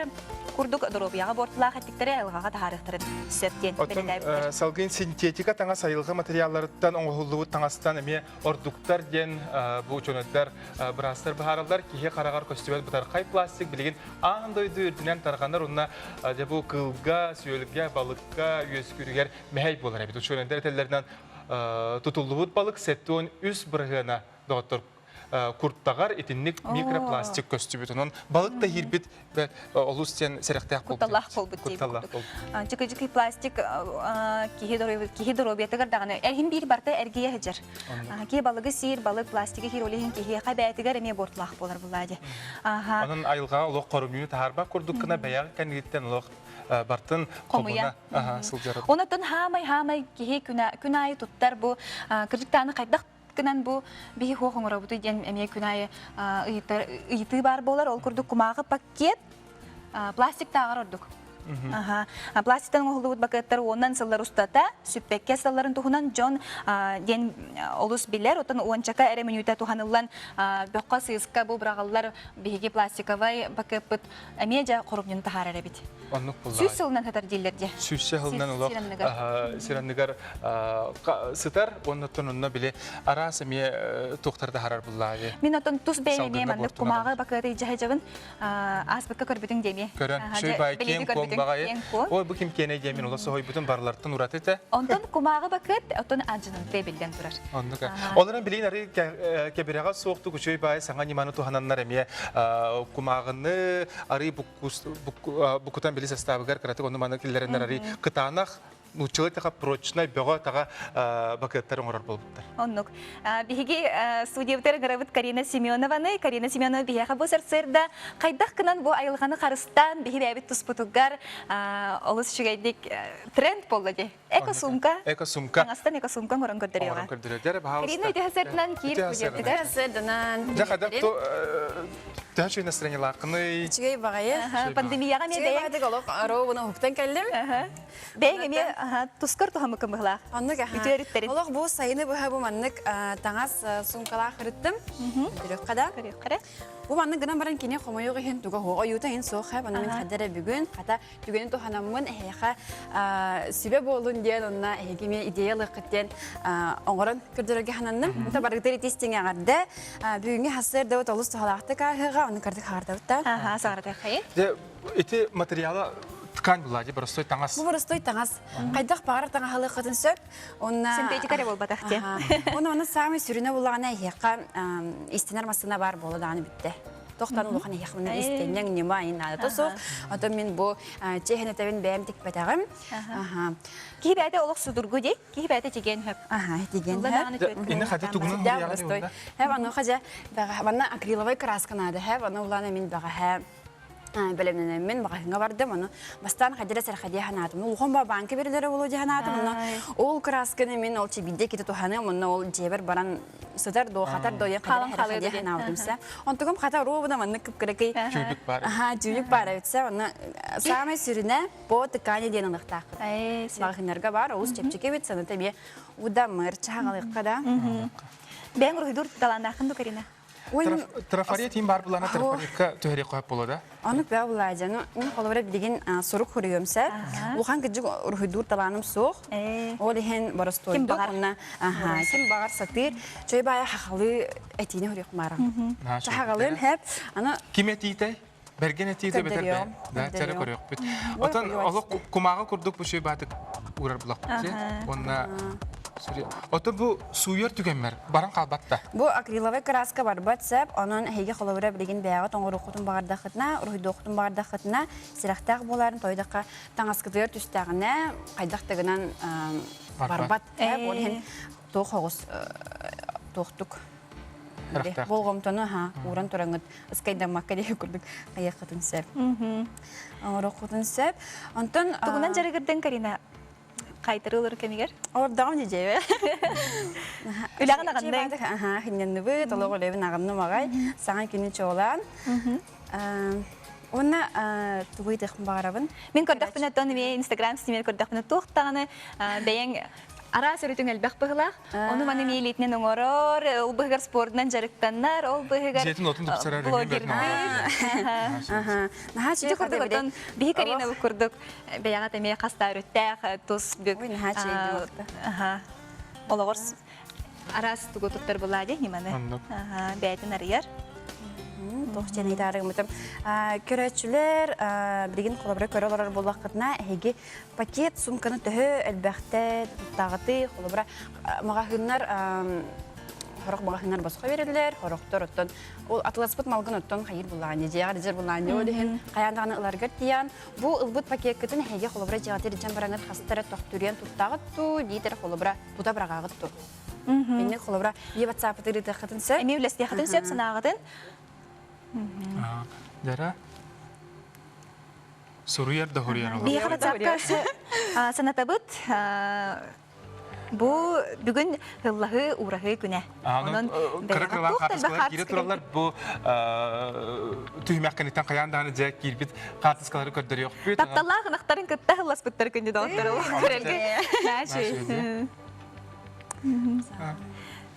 курдук доруобуйаҕа буортулаах эттиктэри айылҕаҕа таһаарыахтарын сөп диэн бэлиэтээбиттэр. Салгын синтетика таҥас айылҕа материалларыттан оҥоһуллубут таҥастан эмиэ ордуктар диэн бу учуонайдар, быраастар быһаараллар. Киһи хараҕар көстүбэт бытархай пластик билигин аан дойду үрдүнэн тарҕанар уонна дьэ бу кыылга, сүөлгэ, балыкка үөскүүрүгэр мэһэй буолар эбит. Учуонайдар этэллэринэн тутуллубут балык 73 бырыһыана доҕоттор куртаҕар итинник микропластик көстүбүт. Онон балык да иһирбит олус диэн сэрэхтээх буолбут. Кутталлаах буолбут Кутталлаах буолбут. Чыкы-чыкы пластик киһи доруобуйатыгар даҕаны эрһин биир барта эргийэ сылдьар. Киһи балыгы сиир, балык пластигы сиир, ол иһин киһиэхэ бэйэтигэр эмиэ буортулаах буолар булаа дии. Онон айылҕаҕа олох хорумньуну таһаарбат курдук гына бэйэҕин кэнниттэн олох бартын хомуна сылдьар. Онотон хаамай-хаамай киһи күн аайы туттар бу кырдьыктааны хайдах гынан бу биһи хуох оҥоробутуй диэн эмиэ күн аайы ыйытыы баар буолар. Ол курдук кумааҕы пакет пластиктааҕар ордук. Пластиктан оҥоһуллубут бакыаттар уонунан сыллар устата сүппэккэ сылларын туһунан дьон диэн олус билэр. Оттон уончака эрэ мүнүүтэ туһаныллан бөххө сыыска бу быраҕыллар биһиги пластиковай пакеппыт эмиэ дьэ хоромньуну таһаарар эбит. Оннук буллаҕай. Сүүс сылынан сытар дииллэр дии. Сүүсчэ сылынан олох сир анныгар сытар, оннуттан онно били араас эмиэ туохтар таһаарар буллааҕы. Мин оттон тус бэйэм эмиэ маннык кумааҕы бакыаты дьаһайдьабын ааспыкка көрбүтүҥ диэмиэ. Көрөн, шөй бай киэҥ куоҥ баҕайы. Ой, бу ким киэнэй диэмин олох соһуйбутун барылартан ураты этэ. Онтон кумааҕы бакыат, оттон алдьанымтыа биллэн турар. Оннук. Ол эрэн билигин арыы кэбирэҕэ суохтук үчүгэй баайы саҥа ньыманы туһананнар эмиэ кумааҕыны арыы буккутан били састаабыгар кыратык ону маны киллэрэннэр арыы кытаанах. нууччалыы таха прочнай бөҕө таҕа бакыаттар оҥорор буолбуттар. Оннук. Биһиги студиябытыгар ыҥырабыт Карина Семенованы. Карина Семенова биһиэхэ бу сарсыарда хайдах гынан бу айылҕаны харыстаан биһи бэйэбит туспутугар олус үчүгэйдик тренд буолла дии. Эко-сумка. Эко-сумка. Таҥастан эко-сумка оҥорон көрдөрүөҕэ. Оҥорон көрдөрүө. Карина үтүө сарсыарданан киир студиябытыгар. Сарсыарданан. Дьэ хайдах төһө үчүгэй настроениелааххыный? Үчүгэй баҕайы. Пандемияҕа эмиэ бэйэҥ. Үчүгэй олох ровно уһуктан кэллим. Бэйэҥ эмиэ тускар туһаммыккын быһылаах. Оннук аха. Үтүө өрүттэрин. Олох бу сайыны быһа бу маннык таҥас суумкалаах ырыттым. Көрүөххэ да. Көрүөххэ да. Бу маннык гынан баран кини хомойуох иһин туга хуох ойуута иһин суох хэп. Аны мин хадара бүгүн хата түгэни туһанаммын эһиэхэ сүбэ буолун диэн онно эһиги эмиэ идея ылыаххыт диэн оҥорон көрдөрөргө хананным. Онто барыгытыр итистиҥ эҕэрдэ. Бүгүҥҥү хассыардабыт олус туһалаахтык ааһыаҕа, ону кырдык хаардабыт да. Аха, саҕаратыаххайын. Дьэ, ити материала ткань була дии, простой таҥас. Бу простой таҥас. Хайдах баҕарар таҥаһалыаххытын сөп. Онна Синтетика эрэ буолбатах диэн. Онно онно саамай сүрүнэ буллаҕына эһиэхэ истинэр массыына баар буола даҕаны бүттэ. Тохтон улахан эһиэхэ мына истэнньэҥ ньыма айын наадата суох. Оттон мин бу чиэһин этэбин бэйэм тикпэтэҕим. Киһи бэйэтэ олох судургу дии. Киһи бэйэтэ тигиэн хөп. Аха, тигиэн хөп. Инне хата тугунан простой. Хэп аны хажа баҕа акриловай краска наада хэп аны улаана мин баҕа бэлэмнэнэммин маҕаһыыҥҥа бардым ону бастаан хадьара сэрхэдиэ санаатым улахан ба банка бирилэрэ боло дии санаатым онно ол красканы мин ол чибидде кити туһаныам онно ол дьиэбэр баран сытар доо хатар доо диэн Хаалан хадьара хаалыа сэрхэдиэ диэн. санаабытым сэ онтугум хата ровно маннык кыпкыракый Тюбик баар. аха тюбик баар эбит сэ онно самай сүрүнэ по ткани диэн ылыахтаахпыт маҕаһыыннарга баар олус чэпчэки эбит саната эмиэ удамыр чаҕалыахха да Бэйэҥ уруһуйдуур талааннааххын ду Карина? Трафарет иин баар булана трафаретка түһэри хоһоп боло да? Ону бөө булаадьа. Ну, мин холобура билигин сурук хуруйуом сэ. Улахан кыдьык уруһуйдуур талааным суох. Ол иһин боростуойдук онна аха ким баҕар сатыыр. Чөй баайа хахалы этиини хуруйуох маарам. Хахалыым хэп. Аны Ким этиитэй? Бэргэн этиитэ бэтэр бэ. Да, чары көрүөхпүт. Отон олох кумааҕы курдук бу шөй баатык уурар булахпыт. Онна Ото бу сууйар түгэммэр баран хаалбат да. Бу акриловай краска барбат сэп, онон эһиги холобура билигин бэйэҕит оҥоруоххутун баҕардаххытына, уруһуйдуоххутун баҕардаххытына, сирэхтээх буоларын тойдохха таҥаскытыгар түстэҕинэ хайдах да гынан барбат. Ол иһин туох оҕус туохтук болҕомтону ууран тураҥҥыт ыскайдаммакка диэки курдук айыаххытын сөп. Оҥоруоххутун сөп. Онтон тугунан дьарыгырдыҥ Карина? Хайтары ылар кэмигэр? Олордоҕум дьиэбэ. Үлэҕин аҕынныҥ? Аха, хиннэннибит, олох үлэбин аҕынным аҕай. Саҥа күнү чуолаан. Уонна тугу ыйытыахпын баҕарабын? Мин көрдөхпүнэ, оттон эмиэ Инстаграм ситимигэр көрдөхпүнэ, туох даҕаны бэйэҥ араас өрүтүҥ элбэх быһыылаах. Ону маны эмиэ илиитинэн оҥорор, ол быһыгар спордунан дьарыктанар, ол быһыгар Дьиэтин отун тупсарар блогердыыр. Наһаа Ити курдук оттон биһи Карина курдук бэйэҕит эмиэ хаста өрүттээх тус бүк Ой, наһаа чэйдиэхтэ. Олоҕор араас тугу туттар булаа дии ньыманы. Бэйэтин арыйар. Туох дьиэн ыйытаарыгымытым. Көрөөччүлэр билигин холобура көрө олорор буоллаххытына, эһиги пакет сумканы төһө элбэхтэ туттаҕытый? Холобура, маҕаһыыннар сорох маҕаһыыннар босхо берэллэр, сорохтор оттон ол атыласпыт малгын оттон хайыр булаани, дьиэҕэр дьэр булаани ол иһин хайаан даҕаны ыларгар тиийэн, бу ылбыт пакеккытын эһиги холобура дьиэҕитигэр илдьэн бараҥҥыт хаста эрэ тохтуруйан туттаҕыт дуу, биитэр холобура тута быраҕаҕыт дуу? Инник холобура ийэ ватсаппыты ырытыаххытын сөп. Эмиэ үлэстиэххитин сөп санааҕытын. Дара суруйар да хуруйар олор. Биһиэхэ ватсапка санатабыт бу бүгүн ыллаһыы уураһыы күнэ. Онон кыра кыралаан хаартыскалар киирэ тураллар. Бу түһүмэх кэнниттэн хайаан даҕаны дьэ киирбит хаартыскалары көрдөрүөхпүт. Тапталлаах ынахтарын кытта ылласпыттар күндү доҕоттор көрөргө.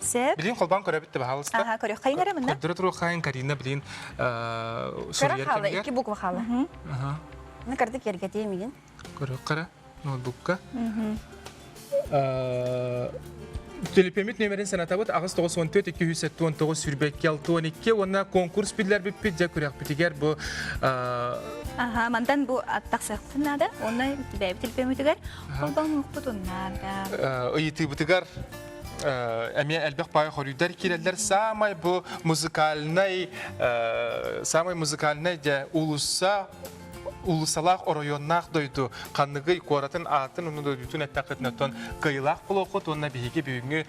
Сеп. Билин холбоон көрөбүт да баһаалыста. Аха, көрүөххэйин эрэ мында. Көрдөрө туруоххайын Карина билин суруйар кэмигэр. Икки буква хаала. Аха. Ну, кырдык киэргэтиэ мигин. Көрүөххэ ноутбукка. Төлөпүөммүт нүөмэрин санатабыт 894 279 22 62 уонна конкурс биллэрбиппит дьэ күрэхпитигэр бу Аха, мантан бу аттахсыахпытын наада. Уонна бэйэбит төлөпүөммүтүгэр холбоҥуохпутун наада. Ыйытыыбытыгар эмиэ элбэх баай хоруйдар киирэллэр. Саамай бу музыкальнай самай музыкальнай дьэ уулусса. уулуссалаах оройуоннаах дойду ханныгый куоратын аатын уну дойдутун эттэххитинэ оттон кыайыылаах буолуоххут уонна биһиги бүгүҥҥү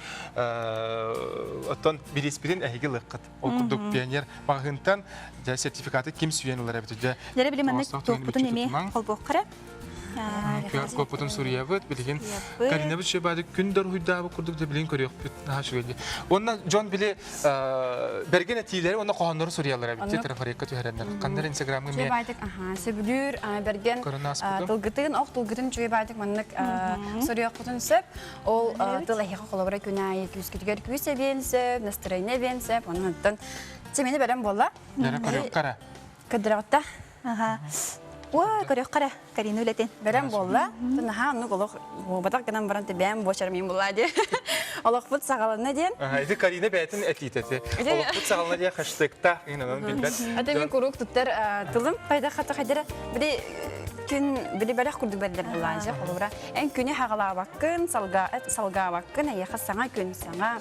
оттон бирииспитин эһиги ылыаххыт. Ол курдук пионер маҕаһыынтан дьэ сертификаты ким сүүйэн ылар эбит дьэ. Дьэ били маннык туохпутун эмиэ холбуоххара. QR кодпутун суруйабыт, билигин Каринабыт шөбады күн доргуйдаабыт курдук да билигин көрүөхпүт наһаа үчүгэй дии. Уонна дьон били бэргэн этиилэри уонна хоһооннору суруйаллар эбит трафаретка түһэрэннэр. Ханнар инстаграмҥа эмиэ сөбүлүүр бэргэн тылгытын, ох тылгытын үчүгэй баайдык маннык суруйуохпутун сөп. Ол тыл эһиэхэ холобура күн аайы күүскүтүгэр күүс эбиэн сөп, настроение эбиэн сөп. Онон чэмини бэлэм буолла. Дэрэ көрүөххэ Көрдөрөҕүттэ. Аха. Уа, көрүөххэ эрэ, Карина үлэтин. Бэлэм буолла. Наһаа оннук олох буолбатах гынан баран бэйэм буочарым буолла диэн. Олохпут саҕаланна диэн. Ити Карина бэйэтин этиитэ ити. Олохпут саҕаланна диэн хэштегтаах иһин онон билбэт. Аты мин куруук туттар тылым пайда хата хайдара били күн били бэлэх курдук бэрдэр булаанча холобура эн күнү хаҕалаабаккын салгаабаккын эйиэхэ саҥа күн саҥа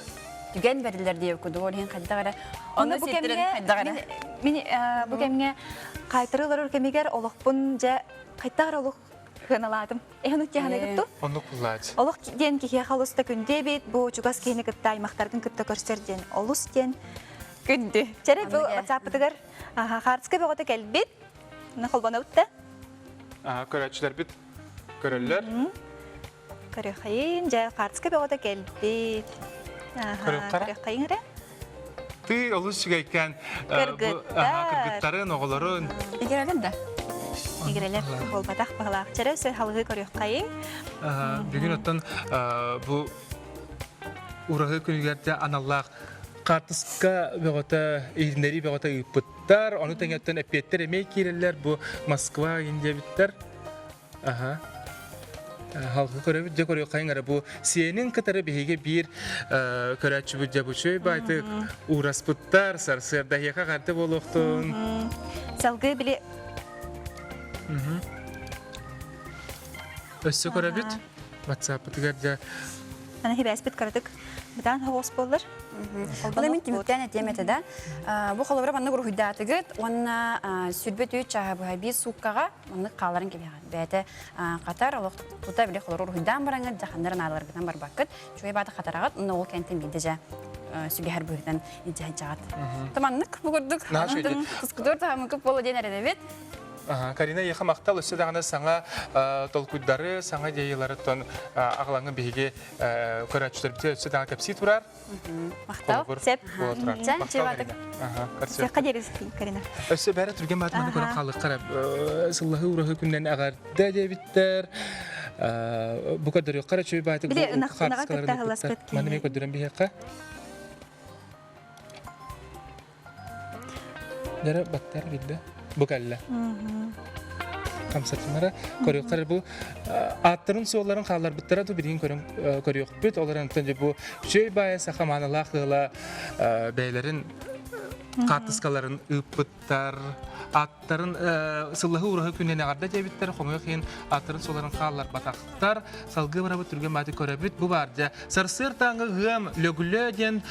түгэн бэриллэр диэбит курдук ол иһин хайдах эрэ Онно бу кэмҥэ мин бу кэмҥэ хаайтары олорор кэмигэр олохпун дьэ хайдах эрэ олох сыаналаатым. Эһэн уттиһаныгытту? Оннук буллаач. Олох диэн киһиэхэ олус да күндү эбит, бу чугас киһини кытта аймахтаргын кытта көрсөр диэн олус диэн күндү. Чэрэ бу WhatsApp-ытыгар хаартыска бөҕөтө кэлбит. Холбонобут да. Көрөөччүлэрбит көрөллөр. Көрүөххэйин, дьэ, хаартыска бөҕөтө кэлбит. Көрүөххэйин эрэ. Ты олус үчүгэйкээн кыргыттарын, оҕолорун. Игирэлэр да? Игирэлэр буолбатах баһылаах. Чэрэ өссө халыһы көрүөххэйин. Бүгүн оттон бу ураһы күнүгэр дьэ аналлаах хаартыска бөҕөтө, иһитиннэрии бөҕөтө ыыппыттар. Ону тэҥэттэн эппиэттэр эмиэ киирэллэр. Бу Москва диэбиттэр. Аха. Халкы көрөбүт дьэ көрүөххэйиҥ эрэ бу сиэнин кытары биһиги биир көрөөччүбүт дьэ бу үчүгэй баайтык уураспыттар сарсыарда эһиэхэ эҕэрдэ буолуохтун. Салгыы били Өссө көрөбүт WhatsApp-ытыгар дьэ Аны хибээспит кыратык бытаан хоҕус буоллар. Ол мин түмүктээн этиэм этэ да. Бу холобура маннык уруһуйдаатыгыт уонна сүрбэ түүт чааһа быһа биир сууккаҕа Маннык хааларын кэбиһэҕит. Бэйэтэ хатар, олох тута били холору уруһуйдаан бараҥҥыт, дьаханнар наадаларгытынан барбаккыт. Үчүгэй баата хатараҕыт, уонна ол кэнтэн биирдэ дьэ сүгэһэр быһыытынан илдьэ сылдьаҕыт. Маннык бу курдук тускутуор таһамыкып буола диэн эрэнэбит. Карина эйиэхэ махтал өссө даҕаны саҥа толкуйдары, саҥа идеялары тон аҕалаҥҥын биһиги көрөөччүлэрбитигэр өссө даҕаны кэпсии турар. Махтал. Сеп. Сиэххэ диэри Карина. Өссө бәрі түрген баатыманы көрөн хаалыахха сыллаһыы ураһы күннэн эҕэрдэ диэбиттэр. Бу көрдөрүөххэ эрэ үчүгэй баайтык Били ынаҕа кытта аһыласпыт Маны мен көрдөрөн биһиэххэ. Дәрі баттар билді. Бу кэллэ. Хамсатынара көрүөххэ бу ааттарын суолларын хаалларбыттара ту билигин көрөн көрүөхпүт. Олор онтон бу үчүгэй баайа саха маанылаах ыала бэйэлэрин хаартыскаларын ыыппыттар. Аттарын сыллаһы ураһы күнүн эҕэрдэ диэбиттэр, хомойуох иһин аттарын суолларын хаалларбатахтар. Салгыы барабыт түргэн бааты көрөбүт. Бу бар дьэ сарсыар тааҥы ыам лөгүлө диэн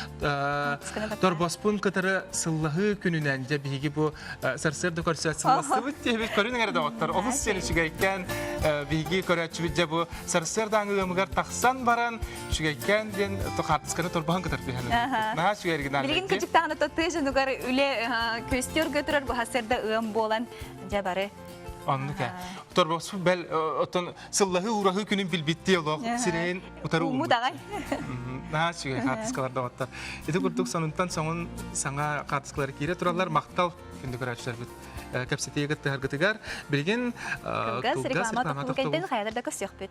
торбоспун кытары сыллаһыы күнүнэн дьэ биһиги бу сарсыарда көрсөөт сылластыбыт диэбит көрүн эрэ доҕоттор. Олус сиэн үчүгэйкээн биһиги көрөөччүбүт дьэ бу сарсыардааҥы ыамыгар тахсан баран үчүгэйкээн диэн хаартысканы торбоһон кытары түһэн наһаа үчүгэй оригинальный Билигин кырдьыктаҕына тыа дьонугар үлэ көстүөргө турар бу сарсыарда ыам буолан дьэ бары Оннук ээ. Торбоспут бэл оттон сыллаһыы уураһыы күнүн билбиттии олох сирэйин утары ууммут аҕай. Наһаа үчүгэй хаартыскалар доҕоттор. Ити курдук сонунтан соҥун саҥа хаартыскалар киирэ тураллар. Махтал күндү көрөөччүлэрбит кэпсэтиигэ кыттыһаргытыгар. Билигин кылгас реклама тохтобул хайалар да көрсүөхпүт.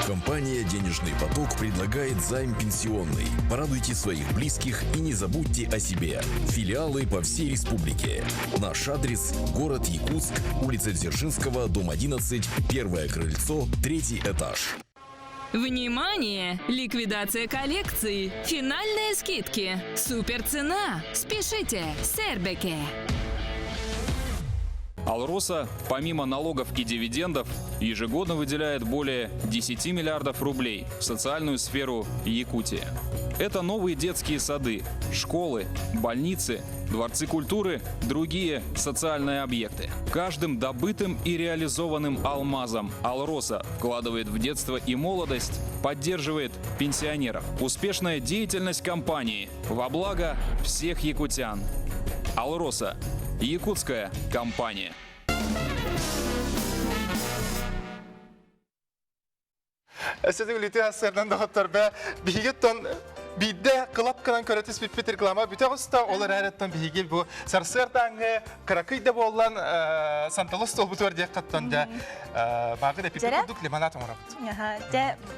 Компания «Денежный поток» предлагает займ пенсионный. Порадуйте своих близких и не забудьте о себе. Филиалы по всей республике. Наш адрес – город Якутск, улица Дзержинского, дом 11, первое крыльцо, третий этаж. Внимание! Ликвидация коллекции! Финальные скидки! Супер цена! Спешите! Сербеке! Алроса, помимо налогов и дивидендов, ежегодно выделяет более 10 миллиардов рублей в социальную сферу Якутии. Это новые детские сады, школы, больницы, дворцы культуры, другие социальные объекты. Каждым добытым и реализованным алмазом «Алроса» вкладывает в детство и молодость, поддерживает пенсионеров. Успешная деятельность компании во благо всех якутян. «Алроса» – якутская компания. Өссө үлүтү ассыардан доҕоттор бэ биһиги оттон биирдэ кылап кынан көрө түспүппүт реклама бүтэ оҕуста ол эрээриттэн биһиги бу сарсыардааҥҥы кыракый да буоллан санталыс туолбутугар диэххаттан дьэ баагы да пипи курдук лимонад оҥоробут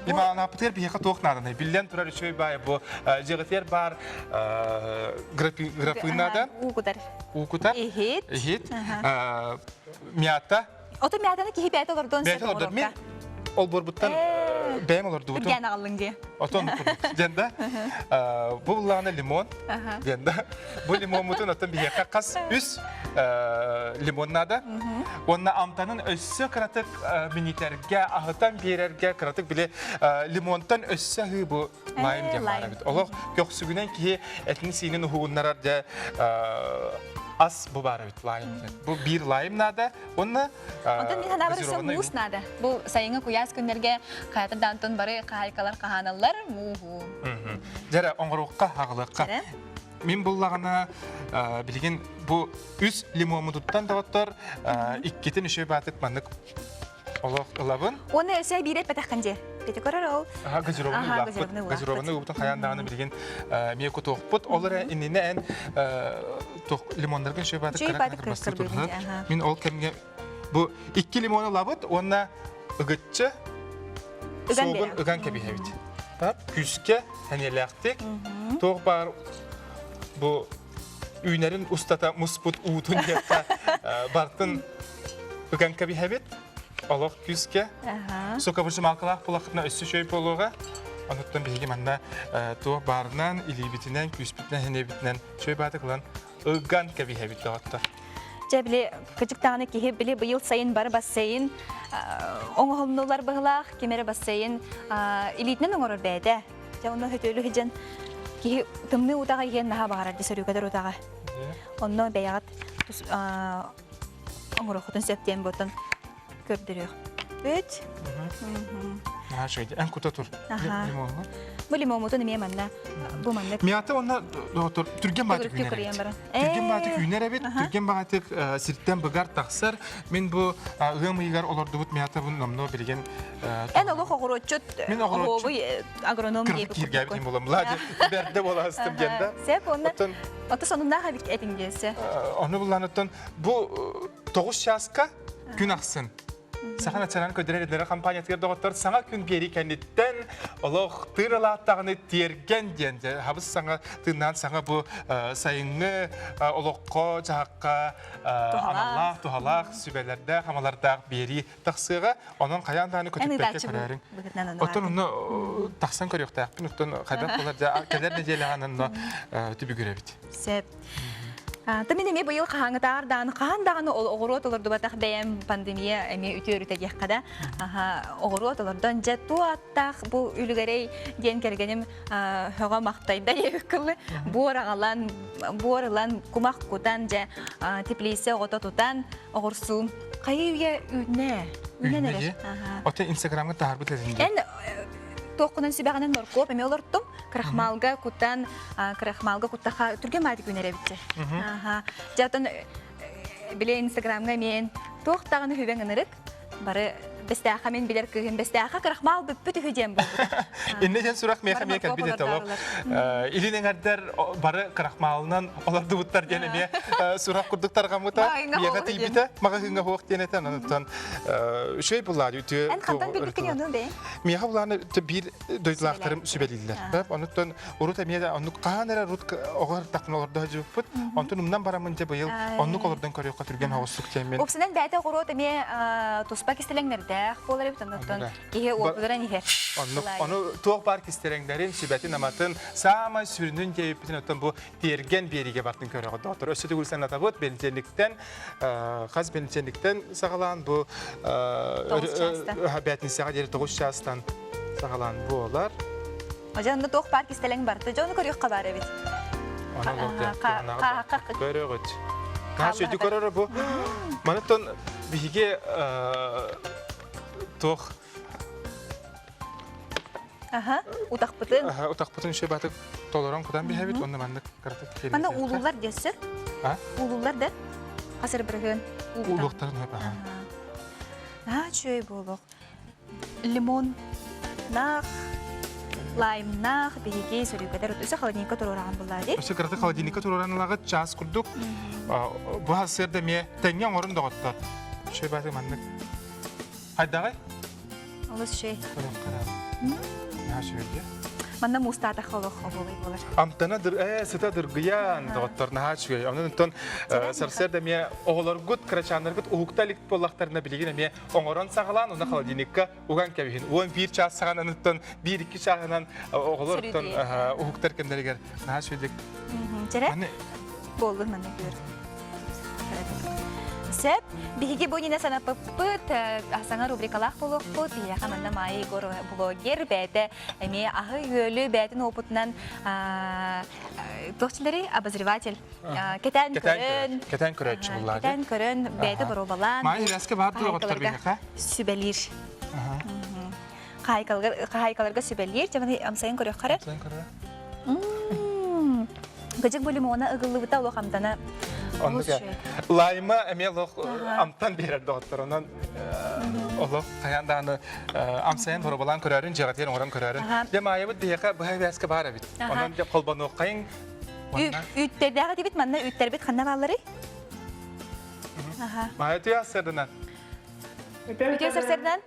лимонадпытыгар биһиэхэ туох нааданай биллэн турар үчүгэй баай бу дьиэҕитигэр баар графин наада уу кутар уу кутар иһит иһит мята Ото мятаны киһи бэйэтэ олордуон сөп олордор. Мен олборбуттан бэйэм олордубутум. Үргээн аҕаллыҥ дии. Отон курдук. Диэн да. Бу буллаҕына лимон. Диэн да. Бу лимоммутун оттон биһиэхэ хас үс лимон наада. Уонна амтанын өссө кыратык минитэргэ, аһытан биэрэргэ кыратык били лимонтан өссө аһыы бу лайм диэн баар эбит. Олох көхсүгүнэн киһи этин-сиинин уһугуннарар дьэ ас бу баар эбит лайм диэн. Бу биир лайм наада. Уонна Онтон мин санаабар өссө муус наада. Бу сайыҥҥы куйаас күннэргэ хайата даантон бары хаһайкалар хаһааналлар мууһу. Дьэрэ оҥоруохха, аҕылыахха. Мин буллаҕына билигин бу үс лимоммутуттан доҕоттор иккитин үчүгэй баатык маннык олох ылабын. Уонна өсө биир эппэтэххин дии. Пети көрөр ол. Аха газированный улааппыт. Газированный уубутун хайаан даҕаны билигин эмиэ кутуохпут. Ол эрэ иннинэ эн лимоннаргын үчүгэй баатык кыра кыра Мин ол кэмҥэ бу икки лимону ылабыт уонна ыгыччы суогун ыган кэбиһэбит. Күүскэ, сэниэлээхтик туох баар бу үүнэрин устата муспут уутун диэххэ бартын ыган кэбиһэбит. Олох күүскэ. Соковыжималкалаах булахытына өссө үчүгэй буолуоҕа. Онуттан биһиги манна туох баарынан, илиибитинэн, күүспүтүнэн, сэнэбитинэн үчүгэй баатык ылан ыган кэбиһэбит доҕоттор. Дьэ, били кырдьык даҕаны киһи били быйыл сайын бары бассейн оҥоһуллулар быһылаах, ким эрэ бассейн илиитинэн оҥорор бэйэтэ. Дьэ, онно хөтүөлү сылдьан киһи тымныы утаҕа иһиэн наһаа баҕарар дии сөрүүкэтэр утаҕа. Онно бэйэҕит оҥоруоххутун сөп диэн буотун көрдөрүөхпүт. Наһаа үчүгэй. Эн кута тур. Лимоҥҥа. Бу лимоммутун эмиэ манна бу маннык. Мята онно доҕоттор түргэн баҕатык үүнэр эбит. Түргэн баҕатык үүнэр эбит. Түргэн баҕатык сиртэн быгар тахсар. Мин бу ыам ыйыгар олордубут мятабын номнуо билигин Эн олох оҕуруотчут, Мин оҕуруотчут. агроном диэбит Киргээбит буолам. Лади, бэрдэ буолаастым диэн да. Сеп, онно Ото сонуннаах эбит этиҥ диэсэ. Ону буллан оттон бу 9 чааска күн ахсын Саха национальнай көрдөрөр идэлэр компаниятыгар доҕоттор саҥа күн биэрии кэнниттэн олох тыын ылааттаҕыны тиэргэн диэн хабыс саҥа тыыннаан саҥа бу сайыҥҥы олоххо дьаһахха аналлаах туһалаах сүбэлэрдээх амалардаах биэрии тахсыаҕа онон хайаан даҕаны көтүппэккэ көрөөрүҥ оттон онно тахсан көрүөхтээхпин оттон хайдах буолар дьэ кэлэр нэдиэлэҕэ онно түбүгүрэбит Сөп. Та мин эмиэ быйыл хаһааҥҥытааҕар даҕаны хаһан даҕаны оҕуруот олордубатах бэйэм пандемия эмиэ үтүөрүтэ диэххэ да оҕуруот олордон дьэ туо аттаах бу үлүгэрэй диэн кэргэним һөҕө махтайда диэбит кылы буор аҕалан буор ылан кумах кутан дьэ теплица оҕото тутан оҕурсуум хайыы үйэ үүннэ үүнэн эрэр Оттон инстаграмҥа таһаарбыт этиҥ эн туоххунан сүбэҕинэн моркуоп эмиэ олортум крахмалга кутан крахмалга куттаха түргэн баатык үүнэр эбит дьэ оттон били инстаграмҥа эмиэ туох даҕаны хүбэҥ ынырык бары бэстээхэ мин билэр кыыһым бэстээхэ крахмал бүппүт үһү диэн буолбута. Иннэ диэн сурах миэхэ эмиэ кэлбит этэ олох. Илин эҥэрдэр бары крахмалынан олордубуттар диэн эмиэ сурах курдук тарҕаммыта. Миэхэ тиийбитэ маҕаһыыҥҥа суох диэн этэ. Онон үчүгэй буллаады үтүө. Эн хантан билбиккин ону бэйэҥ? Миэхэ булааны биир дойдулаахтарым сүбэлииллэр. Онуттан урут эмиэ да оннук хаһан эрэ урут оҕо ыртахпын олордо сылдьыбыппыт. Онтон умнан бараммын дьэ быйыл оннук олордон көрүөххэ түргэн оҕустук диэммин. Упсанан бэйэтэ оҕуруот эмиэ туспа кистэлэҥнэрдээх. сүрдээх буолар эбит, оннуттан киһи уопутуран иһэр. Оннук, ону туох баар кистэрэҥнэрин, сүбэтин-аматын, саамай сүрүнүн диэбиппитин оттон бу тиэргэн биэриигэ бартын көрөҕүт доҕоттор. Өссө төгүл санатабыт, бэнидиэнниктэн, хас бэнидиэнниктэн саҕалаан бу бээтинсэҕэ диэри 9 чаастан саҕалаан буолар. Дьэ, онно туох баар кистэлэҥ барыта дьону көрүөххэ баар эбит. Көрөҕүт. Хаһа көрөрө бу. Манытон биһиги туох Аха, утахпытын. Аха, утахпытын үшө батык толорон кутан биһэбит, онно маннык кыратык Манна уулулар диэссе. А? Уулулар да. Хасыр бырыһын. Уулуктарын хөп аха. Аа, чөй буолуох. Лимон наах, лаймнаах биһиги сөрүүкэтэр өссө холодильникка туруораҕын буллаа дии. Өссө кыратык холодильникка туруоран ылаҕыт чаас курдук. Бу сарсыарда эмиэ тэҥҥэ оҥорун доҕоттор. Үчүгэй баатык маннык. Хайдаҕай? Олус үчүгэй. Наһаа үчүгэй Манна муустаатахха олох обуолай буолар. Амтана э, сыта дыргыйан доҕоттор наһаа үчүгэй. Онон онтон сарсыарда эмиэ оҕолоргут, кырачааннаргыт уһукта илик буоллахтарына билигин эмиэ оҥорон саҕалаан уонна холодильникка уган кэбиһин. 11 чаас саҕананыттан 1-2 чааһынан оҕолор оттон уһуктар кэмнэригэр наһаа үчүгэйдик. Чэрэ? Буоллун манна күөр. Сөп. Биһиги бу иннинэ санаппыппыт саҥа рубрикалаах буолуохпут. Биһиэхэ манна Майя Егорова блогер бэйэтэ эмиэ аһы-үөлү бэйэтин уопутунан туох обозреватель Кэтээн көрөн. Кэтээн көрөөччү буллаа. Кэтээн көрөн, бэйэтэ боруобалаан. Маайа Иляска баар дуо оҕоттор биһиэхэ? Сүбэлиир. Хаһаайкаларга сүбэлиир. Дьэ, амсайын көрүөххэ эрэ. Амсайын көрө. Кыдьык бу лимона ыгыллыбыта олох амтана. Оннук лайма эмиэ олох амтан биэрэр доҕоттор. Онон олох хайаан даҕаны амсайын боруобалаан көрөөрүн, дьиэҕитигэр оҥорон көрөөрүн. Дьэ, Маайабыт биһиэхэ быһа эбээскэ баар эбит. Онон дьэ холбонуоххайыҥ Үүттэрдээх этибит, манна үүттэрбит ханна баалларый? Маайа үтүө сарсыарданан. Үтүө сарсыарданан.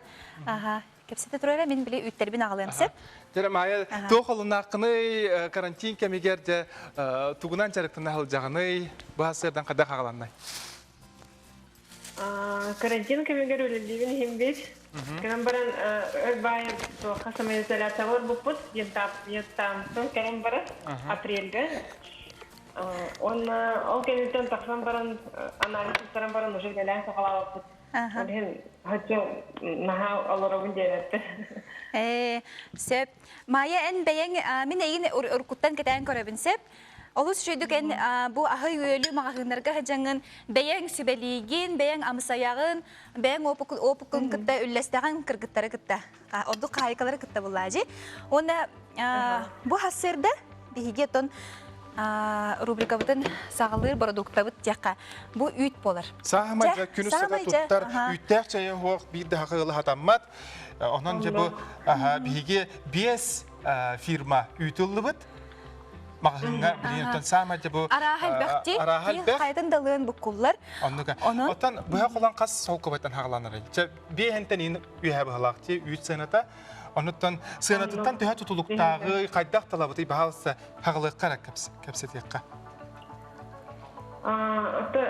Аха. Кэпсэтэ турара мин били үүттэрбин аҕалыам сөп. Дьэ Маайа туох олуннааххыный карантин кэмигэр дьэ тугунан дьарыктана сылдьаҕыный? Бу сарсыардан хайдах аҕаланнай? Карантин кэмигэр үлэлиибин иһин биир. Кэлэн баран өр баайы туохха самоизоляцияҕа олорбуппут. Вьетнамтан кэлэн баран апрельга. Уонна ол кэнниттэн тахсан баран анализ туттаран баран уже үлэлээн саҕалаабыппыт. Ол иһин хочу наһаа олоробун диэбэппин. Ээ, сөп. Майя, эн бэйэҥ мин эйигин уруккуттан кэтээн көрөбүн сөп. Олус үчүгэйдик эн бу аһы-үөлү маҕаһыыннарга сылдьаҥҥын бэйэҥ сүбэлиигин, бэйэҥ амсайаҕын, бэйэҥ опуккун кытта үллэстэҕин кыргыттары кытта, ордук хаһаайкалары кытта буллаажы. Уонна бу хассыырда биһиги оттон рубрикабытын саҕалыыр бородууктабыт диэххэ бу үүт буолар. Саамай дьэ күнүс сата туттар үүттээх чэйэ суох биир да хахыылы хатаммат. Онон дьэ бу биһиги биэс фирма үүтү ыллыбыт. Маҕаһыыҥҥа билигин саамай дьэ бу Арааһа элбэхти. Арааһа элбэх. Хайатын далыан буккуллар. Оннука. Оттон быһа холон хас солкубайтан хаҕаланарый? Чэ биэһэнтэн иин үөһэ быһалаах ти үүт сыаната. Онуттан сыанатыттан төһө тутулуктааҕый, хайдах талабытый баһаалыста хаҕалыахха эрэ кэпсэтиэххэ. Это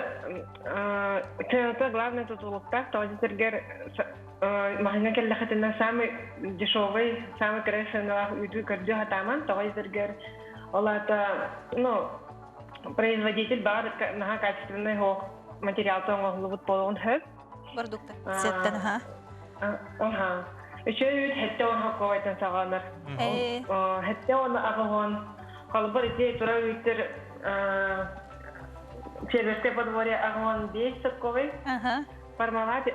сыаната главное тутулуктаах, тоҕо дьэтэргэр Маһыҥа кэллэхитинэ самый дешевый, самый кыра сыаналаах үүтү көрдүү сатааман, тоҕо диэтэргэр ол аата ну производитель баар наһаа качественный суох материалтан оҥоһуллубут буолуон сөп. Продукта. Сеттен, аха. Аха. Үчүгэй үүт 70 хоккойтан саҕаланар. 70 аҕыһон холобур ити турар үүттэр Фермерское подворье аҕыһон 5 сокковый. Пармалат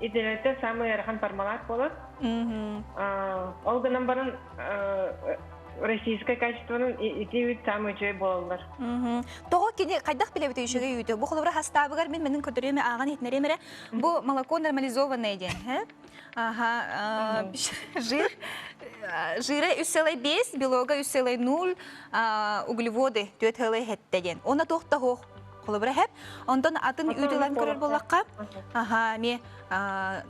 идеята самый ыарахан пармалат буолар. Ол гынан баран российское качествонун ити үүт самый үчүгэй буолаллар. Тоҕо кини хайдах билэбит үчүгэй үүтү? Бу холобура хастаабыгар мин менин көтөрүөмэ ааҕан иһитинэриэм эрэ. Бу молоко нормализованное диэн. Ага, жир жира 3,5, белога 3,0, углеводы 4,7 диэн. Оны туох да суох Холобура хэп. Онтон атын үүт ылан көрөр буоллахха, аха, эмиэ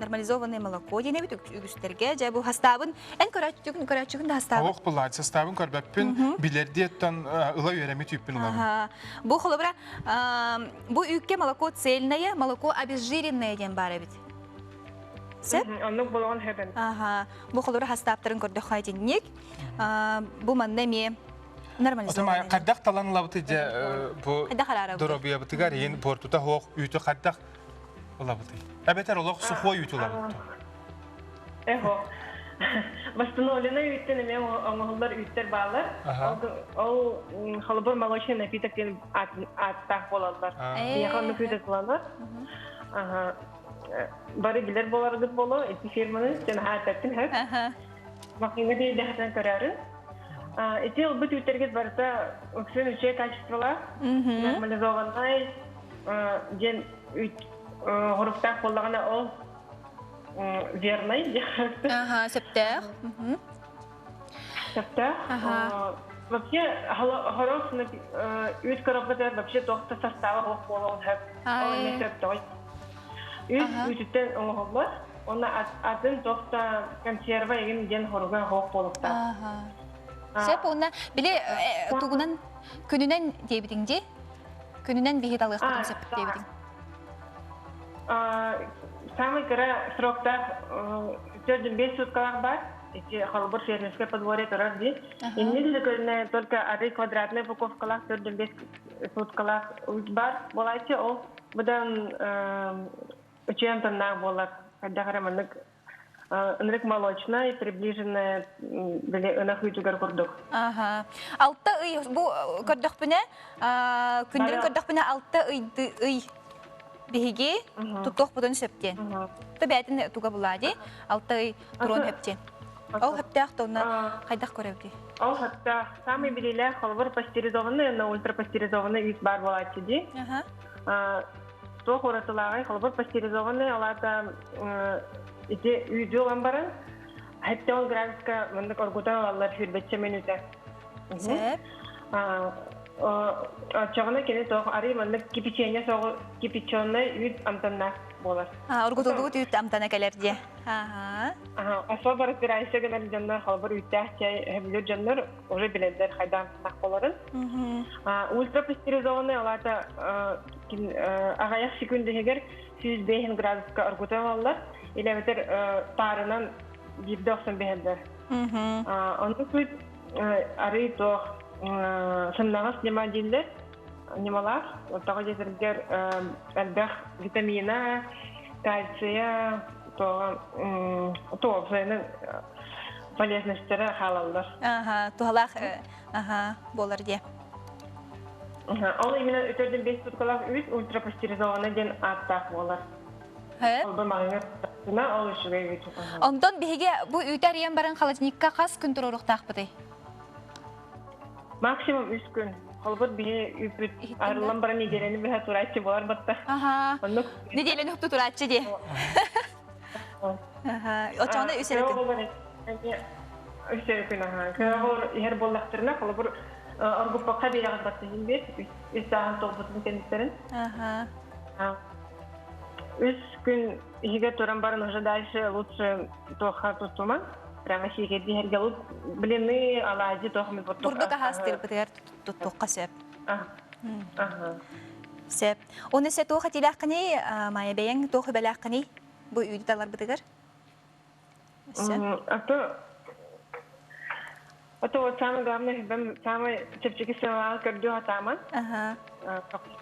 нормализованное молоко диэн эбит үгүстэргэ. Дьэ бу хастаабын эн көрөөччүгүн көрөөччүгүн да хастаабын. Олох булаат састаабын көрбөппүн, билэрдии оттон ыла үөрэммит үүппүн ылабын. Бу холобура бу үүккэ молоко цельное, молоко обезжиренное диэн баар эбит. Сөп? Оннук болоҕун хөбөн. Аха. Бу холура хастааптарын көрдөххө итинник. Бу манна эмиэ нормализованный. Хайдах талан ылабыты дьэ бу доруобуйабытыгар иин буортута суох үүтү хайдах ылабытый? Эбэтэр олох сухой үүтү ылабыт Эхо. Восстановленный үүттэн эмиэ оҥоһуллар үүттэр бааллар. Ол холобур молочный напиток диэн ааттаах буолаллар. Биһиэхэ оннук үүт ылаллар. Бары билэр буоларгыт буолуо, ити фирманы сен ааттаттын хөп. Махина биэрдэхтэн көрөөрүн. Ити ылбыт үүттэргит барыта үксүн үчүгэй качестволаах, нормализованнай диэн үүт хоруктаах буоллаҕына ол верный Ага, сөптөөх. Сөптөөх. Вообще, хорох үүт коробката вообще туох да состава суох буолуон сөп. Ол эмиэ сөптөөх. Үүт үүтүттэн оҥоһуллар. Уонна атын туох да консерва игин диэн хоруга суох буолуохтаах. Сөп уонна били тугунан күнүнэн диэбитиҥ дии? Күнүнэн биһи талыахпытын сөп диэбитиҥ. Самый кыра сроктаах 45 суткалаах баар. Ити холобур фермерское подворье турар дии. Инник же көрүнэ только арый квадратная упаковкалаах 45 суткалаах бар. Буолааччы ол быдан үчүгэй амтаннаах буолар. Хайдах эрэ маннык ынырык молочная приближенная били ынах үүтүгэр курдук. Аха. Алта ый бу көрдөхпүнэ күндэрин көрдөхпүнэ алта ый ый биһиги туттуохпутун сөп диэн. То бээтин туга булаа дии. Алта ый туруон хөп диэн. Ол хөптөөх тонна хайдах көрөбүтүй? Ол хөптөөх. Самый билилээх холобур пастеризованный уонна ультрапастеризованный үүт баар буолааччы дии. Туох уратылааҕый холобур пастеризованный алаата ити үүтү ылан баран 70 градуска маннык оргутан ылаллар сүүрбэччэ мүнүүтэ. Сөп. Оччоҕуна кини туох арый маннык кипячение соҕу кипяченый үүт амтаннаах буолар. Оргутуллубут үүт амтана кэлэр диye. Аха. Особо разбирайся гынар дьоннор холобур үүттээх чай сөбүлүүр дьоннор уже билэллэр хайдах амтаннаах буоларын. Ультрапастеризованный алаата аҕыйах секунд иһигэр 105 градуска оргутан ылаллар. Или эбэтэр паарынан биирдэ охсон биһэллэр. Оннук үүт арый туох сымнаҕас ньыма дииллэр ньымалаах. Тоҕо диэтэргэр элбэх витамина, кальция, туоҕа туох полезностара хаалаллар. Аха, туһалаах аха буолар диye. Ол именно өтөрдөн бес суткалаах үүт ультрапастеризованный диэн ааттаах буолар. Ол маҕаҥа ол үчүгэй үүт. Онтон биһиги бу үүтү арыйан баран холодильникка хас күн туруоруохтаахпытый? Максимум үс күн. Холбут биһи үүппүт арыллан баран неделяны быһа турааччы буолар батта. Аха. Оннук. Неделяны хупту турааччы дии. Аха. Очоҕуна үс эрэ күн. Үс эрэ күн аха. Кыра иһэр буоллахтарына холобур оргуппакка биэрэҕит баттыһын биэр үс сааһын толбутун кэнниттэрин. Аха. Үс күн иһигэр туран баран уже дальше лучше туохха туттуман. Прямо сиикэрдии иһэргэ блины, алаадьы туох эмит Бурдук аһаастыырбытыгар туттуохха сөп. Сөп. Оны се туох этиилээххиний, Майя бэйэҥ туох үбэлээххиний бу үүтү таларбытыгар? А А то вот самое главное, самый чэпчэки сыаналаах көрдүү хатааман.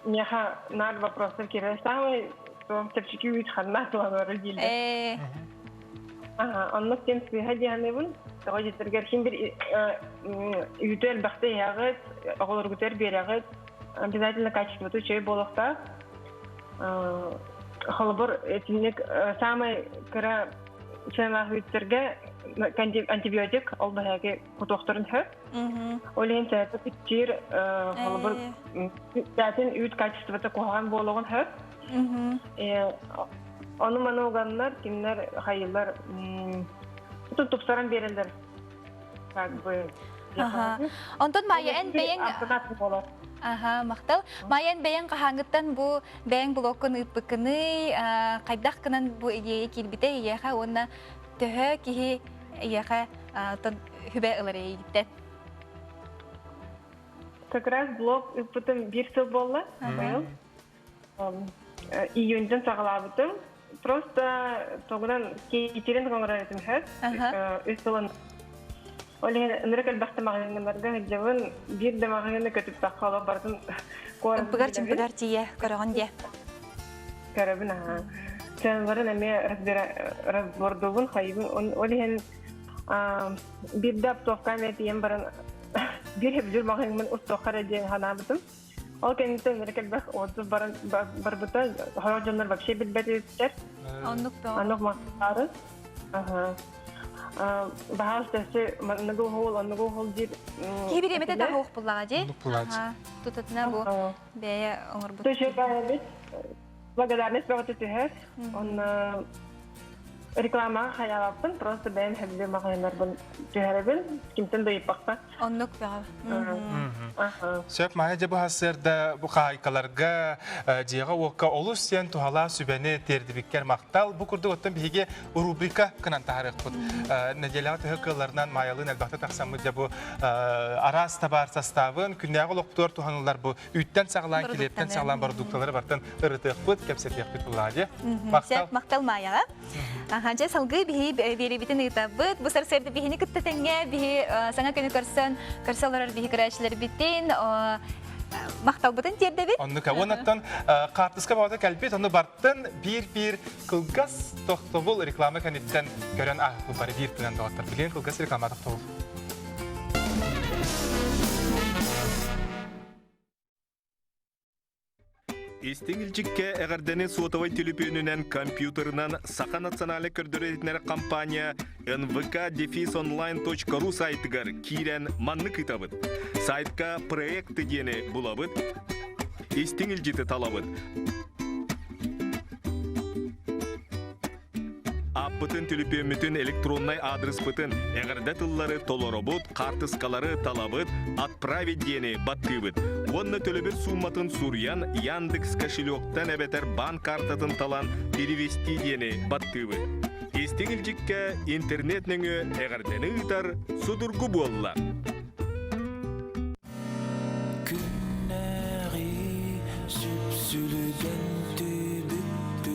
Миэхэ наар вопростар киирэр. Самый чэпчэки үүт ханна атыланары дииллэр. Ага, оннук диэн сыыһа диэханыбын. Тоҕо диэтэргэр ким бир үүтү элбэхтэ иһэҕит, оҕолоргутугар биэрэҕит. Обязательно качествоты үчүгэй буолуохтаах. Холобур, итинник самый кыра сыаналаах үүттэргэ антибиотик ол бэһээки кутуохтарын сөп. Ол иһин сээпэ киччиир холобур сээтин үүт качествота куһаҕан буолуоҕун сөп. Ону маны уганнар, кинилэр хайылар тупсаран биэрэллэр. Как бы Онтон Майя эн бэйэҥ Аха, махтал. Майя эн бэйэҥ хаһааҥҥыттан бу бэйэҥ блоккун ыыппыккыный, хайдах гынан бу идиэйэ киирбитэ эйиэхэ уонна төһө киһи эйиэхэ хүбэ ылар эйигиттэн? Как раз блог ыыппытым биир сыл буолла, быйыл. Июньтан саҕалаабытым. Просто тугунан кейтерин оҥорор этим һөт. Үс сылын Ол иһин ынырык элбэхтэ маҕаһыыннарга сылдьабын. Биир да маҕаһыыны көтүппэххэ олох барытын куорат Ымпыгар-чымпыгар тиийэ көрөҕүн диэ. Көрөбүн аһаа. Сыаналарын эмиэ разбордуубун, хайыбын. Ол иһин биирдэ оптовка эмиэ тиийэн баран биир сөбүлүүр маҕаһыыммын устуохха эрэ диэн санаабытым. Ол кэнниттэн ынырык элбэх отзыв баран барбыта. Сорох дьоннор вообще билбэт эбиттэр. Оннук да. Оннук махтаары. Аха. Баһаас өссө манныгы уһуул, оннугу уһуул диир. Киһи бириэмэтэ да суох буллаҕа дии. Тутатына бу бэйэ оҥорбут. Төшө Благодарность бөҕөтө түһэр. Онно реклама хайаабаппын, просто бэйэм сөбүлүүр маҕаһыыннарбын түһэрэбин, кимтэн да ыйыппакка. Оннук бөҕө. Сөп, Майя дьэ бу сарсыарда бу хаһаайкаларга дьиэҕэ-уокка олус диэн туһалаах сүбэни тиэрдибиккэр махтал. Бу курдук оттон биһиги рубрика кынан таһаарыахпыт. Нэдиэлэҕэ төһө кыалларынан Майялыын элбэхтэ тахсаммыт дьэ бу араас табаар составын күннээҕи олохпутугар туһаныллар бу үүттэн саҕалаан, килиэптэн саҕалаан бородуукталары бартан ырытыахпыт, кэпсэтиэхпит буллаа Махтал. Махтал Майяҕа. Аха, дьэ салгыы биһи биэрибитин ыытабыт. Бу сарсыарда биһини кытта тэҥҥэ биһи саҥа күнү көрсөн, көрсө олорор биһи көрөөччүлэрбитин махталбытын тиэрдэбит. Оннука. Уоннаттан хаартыска баҕата кэлбит, ону бартын биир-биир кылгас тохтобул реклама кэнниттэн көрөн ааһыппыт бары биир тынан доҕоттор. Билигин кылгас реклама тохтобул. Истиҥ илдьиккэ эҕэрдэни суотабай түлүпүөнүнэн, компьютерынан Саха национальнай көрдөрөр-иһитиннэрэр компания nvk-онлайн.ру сайтыгар киирэн маннык ыытабыт. Сайтка проекты диэни булабыт, истиҥ илдьити талабыт. Ааппытын, түлүпүөммүтүн, электроннай аадырыспытын, эҕэрдэ тыллары толоробут, хаартыскалары талабыт, «Отправить» диэни баттыыбыт. Уонна төлөбүр суумматын суруйан, Яндекс кошелектан эбэтэр баан картатын талан «Перевести» диэни баттыыбыт. Истиҥ илдьиккэ интернет нөҥүө эҕэрдэни ыытар судургу буолла. Күннээҕи сүпсүлүгэн түбүкпүт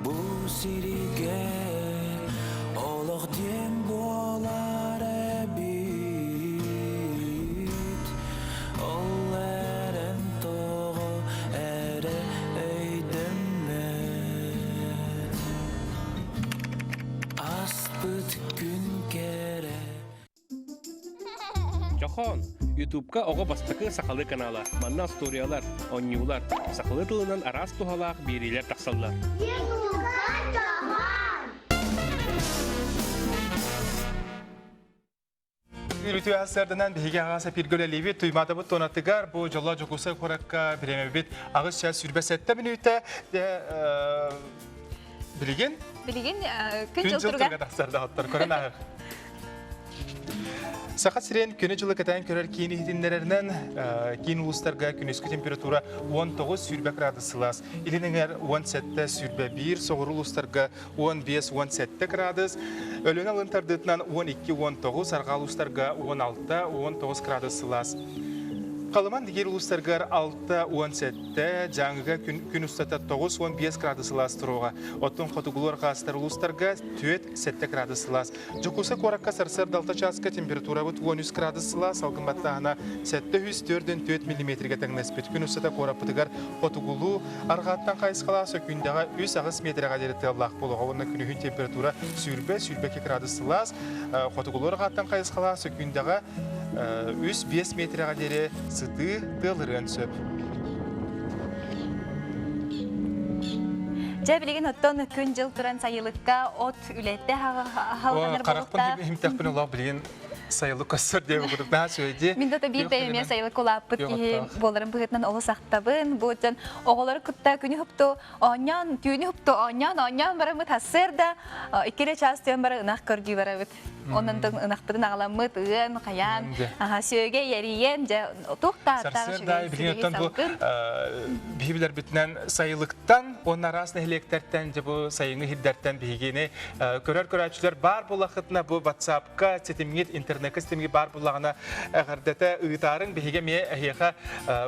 Бу сиригэ олох диэн буолар эбит Ол эрэн тоҕо эрэ өйдөммөт Аспыт күн кэрэ Чохоон, Ютубка оҕо бастакы сахалыы канала. Манна остуоруйалар, оонньуулар, сахалыы тылынан араас туһалаах биэриилэр тахсаллар. Үрүтү сарданан биһиги аҕас эпиргэ үлэлиибит Туймаатабыт туонатыгар бу дьоллоох Дьокуускай куоракка бириэмэбит 8 чаас 27 мүнүүтэ билигин Билигин күн дьыл туруга тахсар даҕаттар көрөн ааһар. Саха сирин күнү-дьылы кэтээн көрөр киин иһитиннэрэринэн киин улуустарга күнүскү температура 19-20 градус сылаас, илин эҥэр 17-21, соҕуруу улуустарга 15-17 градус, Өлүөнэ алын тардыытынан 12-19, арҕаа улуустарга 16-19 градус сылаас. Халыман дигир улуустарыгар 6-17, Дьааҥыга күн устата 9-15 градус сылаас туруоҕа. Оттон хотугулуу арҕаастар улуустарга 4-7 градус сылаас. Дьокуускай куоракка сарсыарда 6 чааска температурабыт 13 градус сылаас, салгын баттааһына 704 миллиметргэ тэҥнэспит. Күн устата куораппытыгар хотугулуу арҕааттан хайысхалаах сөкүүндэҕэ 3-8 миэтэрэҕэ диэри тыаллаах буолуоҕа уонна күнүһүн температура 20-22 градус сылаас. Хотугулуу арҕааттан хайысхалаах сөкүүндэҕэ 3-5 миэтэрэҕэ диэри сытыы тыалырыан сөп. Дьэ билигин оттон күн-дьыл туран сайылыкка от үлэтэ хааланар Харахпын иһимтэхпин олох билигин сайылык көстөр диэбит курдук наһаа үчүгэй Мин да биир бэйэм сайылык улааппыт киһи буоларым быһыытынан олус ахтабын. Бу дьон оҕолору кытта күнү хупту оонньоон, түүнү хупту оонньоон, оонньоон бараммыт сарсыарда икки чаас түөн бара ынах көрдүү барабыт. Онон ынахпытын аҕаламмыт, ыан, хайаан, сүөгэ эрийэн, дьэ туох да Сарсыарда билигин оттон бу биһи билэрбитинэн сайылыктан уонна араас нэһилиэктэртэн дьэ бу сайыҥҥы иһирдэртэн биһигини көрөр көрөөччүлэр баар буоллаххытына бу WhatsApp-ка ситимҥит интернет. интернекка системиги бар буллаҕына эҕэрдэтэ ыытаарыҥ биһиги эмиэ эһиэхэ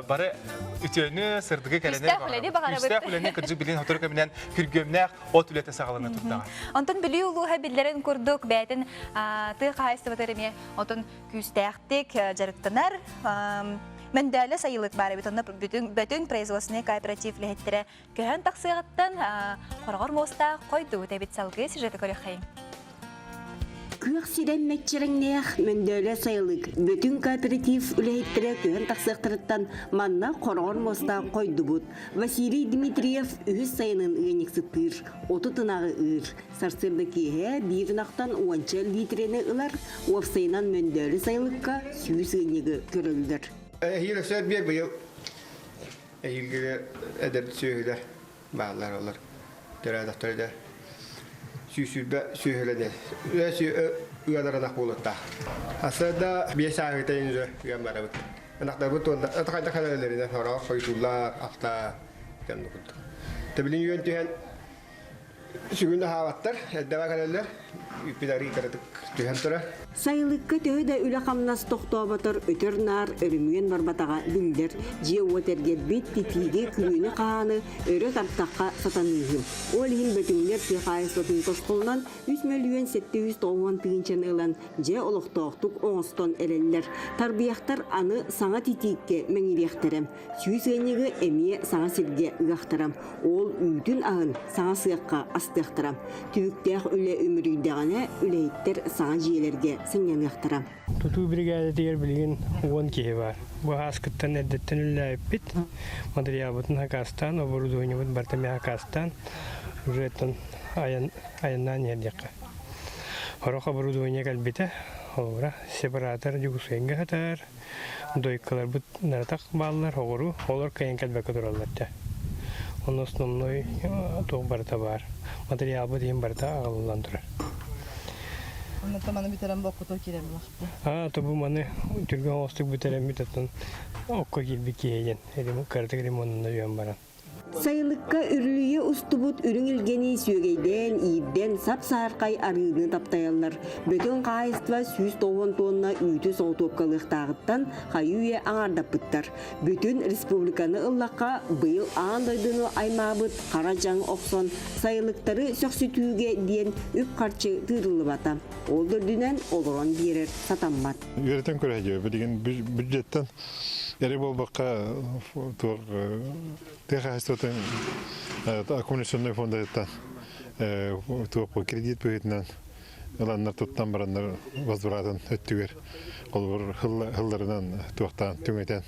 бары үтүөнү, сырдыгы кэрэни Күүстээх үлэни баҕарабыт. Күүстээх үлэни кырдьык билин сотору кэминэн күргүөмнээх от үлэтэ саҕалана турдаҕа. Онтон Бүлүү улууһа биллэрин курдук бэйэтин тыа хаһаайыстыбатыгар эмиэ отун күүстээхтик дьарыктанар. Мөндөлө сайылык баар эбит. Онно бүтүн производственный кооператив үлэһиттэрэ көһөн тахсыаҕыттан хороҕор муостаах хойдубут эбит салгыы сюжеты көрүөххэйиҥ. Күөх сирэн мэччирэҥнээх Мөндөлө сайылык Бөтүҥ кооператив үлэһиттэрэ көһөн тахсыахтарыттан манна хороҕор муостаах хойдубут. Василий Дмитриев үһүс сайынын ыанньыксыттыыр, 30 ынаҕы ыыр. Сарсыарда киэһэ биир ынахтан уонча лиитирэни ылар, уопсайынан Мөндөлө сайылыкка 100 ыанньыгы көрөллөр. Эһиил өссө биир быйыл Эһиилгигэ эдэр сүөһүлэр бааллар олор төрөөтөхтөрө да сүүсүүрбэ сүөһүлэнэр ыалар ынах буолуохтаах. Асыда биэс ааһыыта инжө ыан барабыт. Ынахтарбыт туонна хайдах элэлэринэн сороох хойутууллар, ахтаа дьонну курдук. Тэбилин үөн түһэн Сүгүн аһаабаттар, эрдэҕэ кэлэллэр, үппүт арыый кыратык түһэн турар. Сайылыкка төһө да үлэ-хамнас тохтооботор, өтөр-наар өрөмүөн барбатаҕа биллэр. Дьиэ-уот эргэрбит, титииги, күрүөнү-хаһааны өрө тартахха сатаныыһы. Ол иһин бөтүҥнэр тыа хаһаайыстыбатын тосхолунан 3 мөлүйүөн 790 тыһыынчаны ылан, дьэ олохтоохтук оҥостон эрэллэр. Тарбыйахтар аны саҥа титииккэ мэҥириэхтэрэ. 100 ыанньыгы эмиэ саҥа сиргэ ыахтара. Ол үүтүн-аһын саҥа сыахха астыахтара. Түбүктээх үлэ үмүрүйдэҕинэ, үлэһиттэр саҥа дьиэлэргэ сынньаныахтара. Тутуу биригээдэтигэр билигин 10 киһи баар. Бу ааскыттан эрдэттэн үлэлээбиппит. Материалбытын хакаастаан, оборудованиебыт барыта эмиэ хакаастаан, уже айан, айаннаан иһэр диэххэ. Сорох оборудование кэлбитэ, холобура, сепаратор Дьокуускайга сытар, Дойкаларбыт наратах бааллар, оҕуру, олор кыайан кэлбэккэ тураллар дьэ. Онно основной туох барыта баар. Материалбыт иһин барыта аҕалыллан турар. Оннуттан маны бүтэрэн боккуту киирэн булахты. Аа, то бу маны түргэн оҕустук бүтэрэммит оттон окко киирбит киһи диэн кыратык ремоннана үйэн баран. Сайылыкка үрүлүйэ устубут үрүҥ илгэни сүөгэйдээн, иирдэн, сап-саархай арыыны таптайаллар. Бөтүҥ хаһаайыстыба 190 тонна үүтү соҕотуопкалыахтааҕыттан хайыы-үйэ аҥаардаппыттар. Бүтүн республиканы ыллахха, быйыл аан дойдуну аймаабыт хара дьаҥ охсон, сайылыктары сөхсүтүүгэ диэн үп-харчы тыырыллыбата. Ол да үрдүнэн олорон биэрэр сатаммат. Үөрэтэн көрө билигин бюджеттан Эрэ буолбакка туох тыа хаһаайыстыбатын аккумуляционнай фондатыттан туох кредит быһыытынан ыланнар туттан бараннар возвратын өттүгэр холобур хылларынан туохтаан түҥэтэн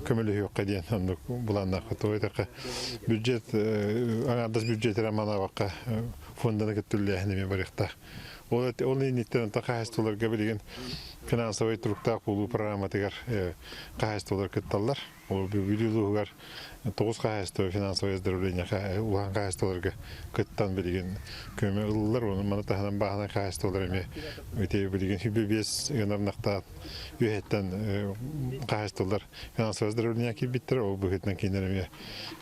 көмөлөһүөххэ диэн оннук былааннаахха тоҕо диэтэххэ бюджет аҥаардас бюджет эрэ манаабакка фонданы кытта үлэлээһин эмиэ барыахтаах Ол ол инниттэн онтон хаһаайыстыбаларга билигин финансовай туруктаах буолуу программатыгар хаһаайыстыбалар кытталлар. Ол Бүлүү улууһугар тоҕус хаһаайыстыба финансовое оздоровление улахан хаһаайыстыбаларга кыттан билигин көмө ылыллар. Оны маны таһынан бааһынай хаһаайыстыбалар эмиэ ити билигин хүбү биэс гынар үөһэттэн хаһаайыстыбалар финансовое оздоровление киирбиттэр. Ол быһыытынан кинилэр эмиэ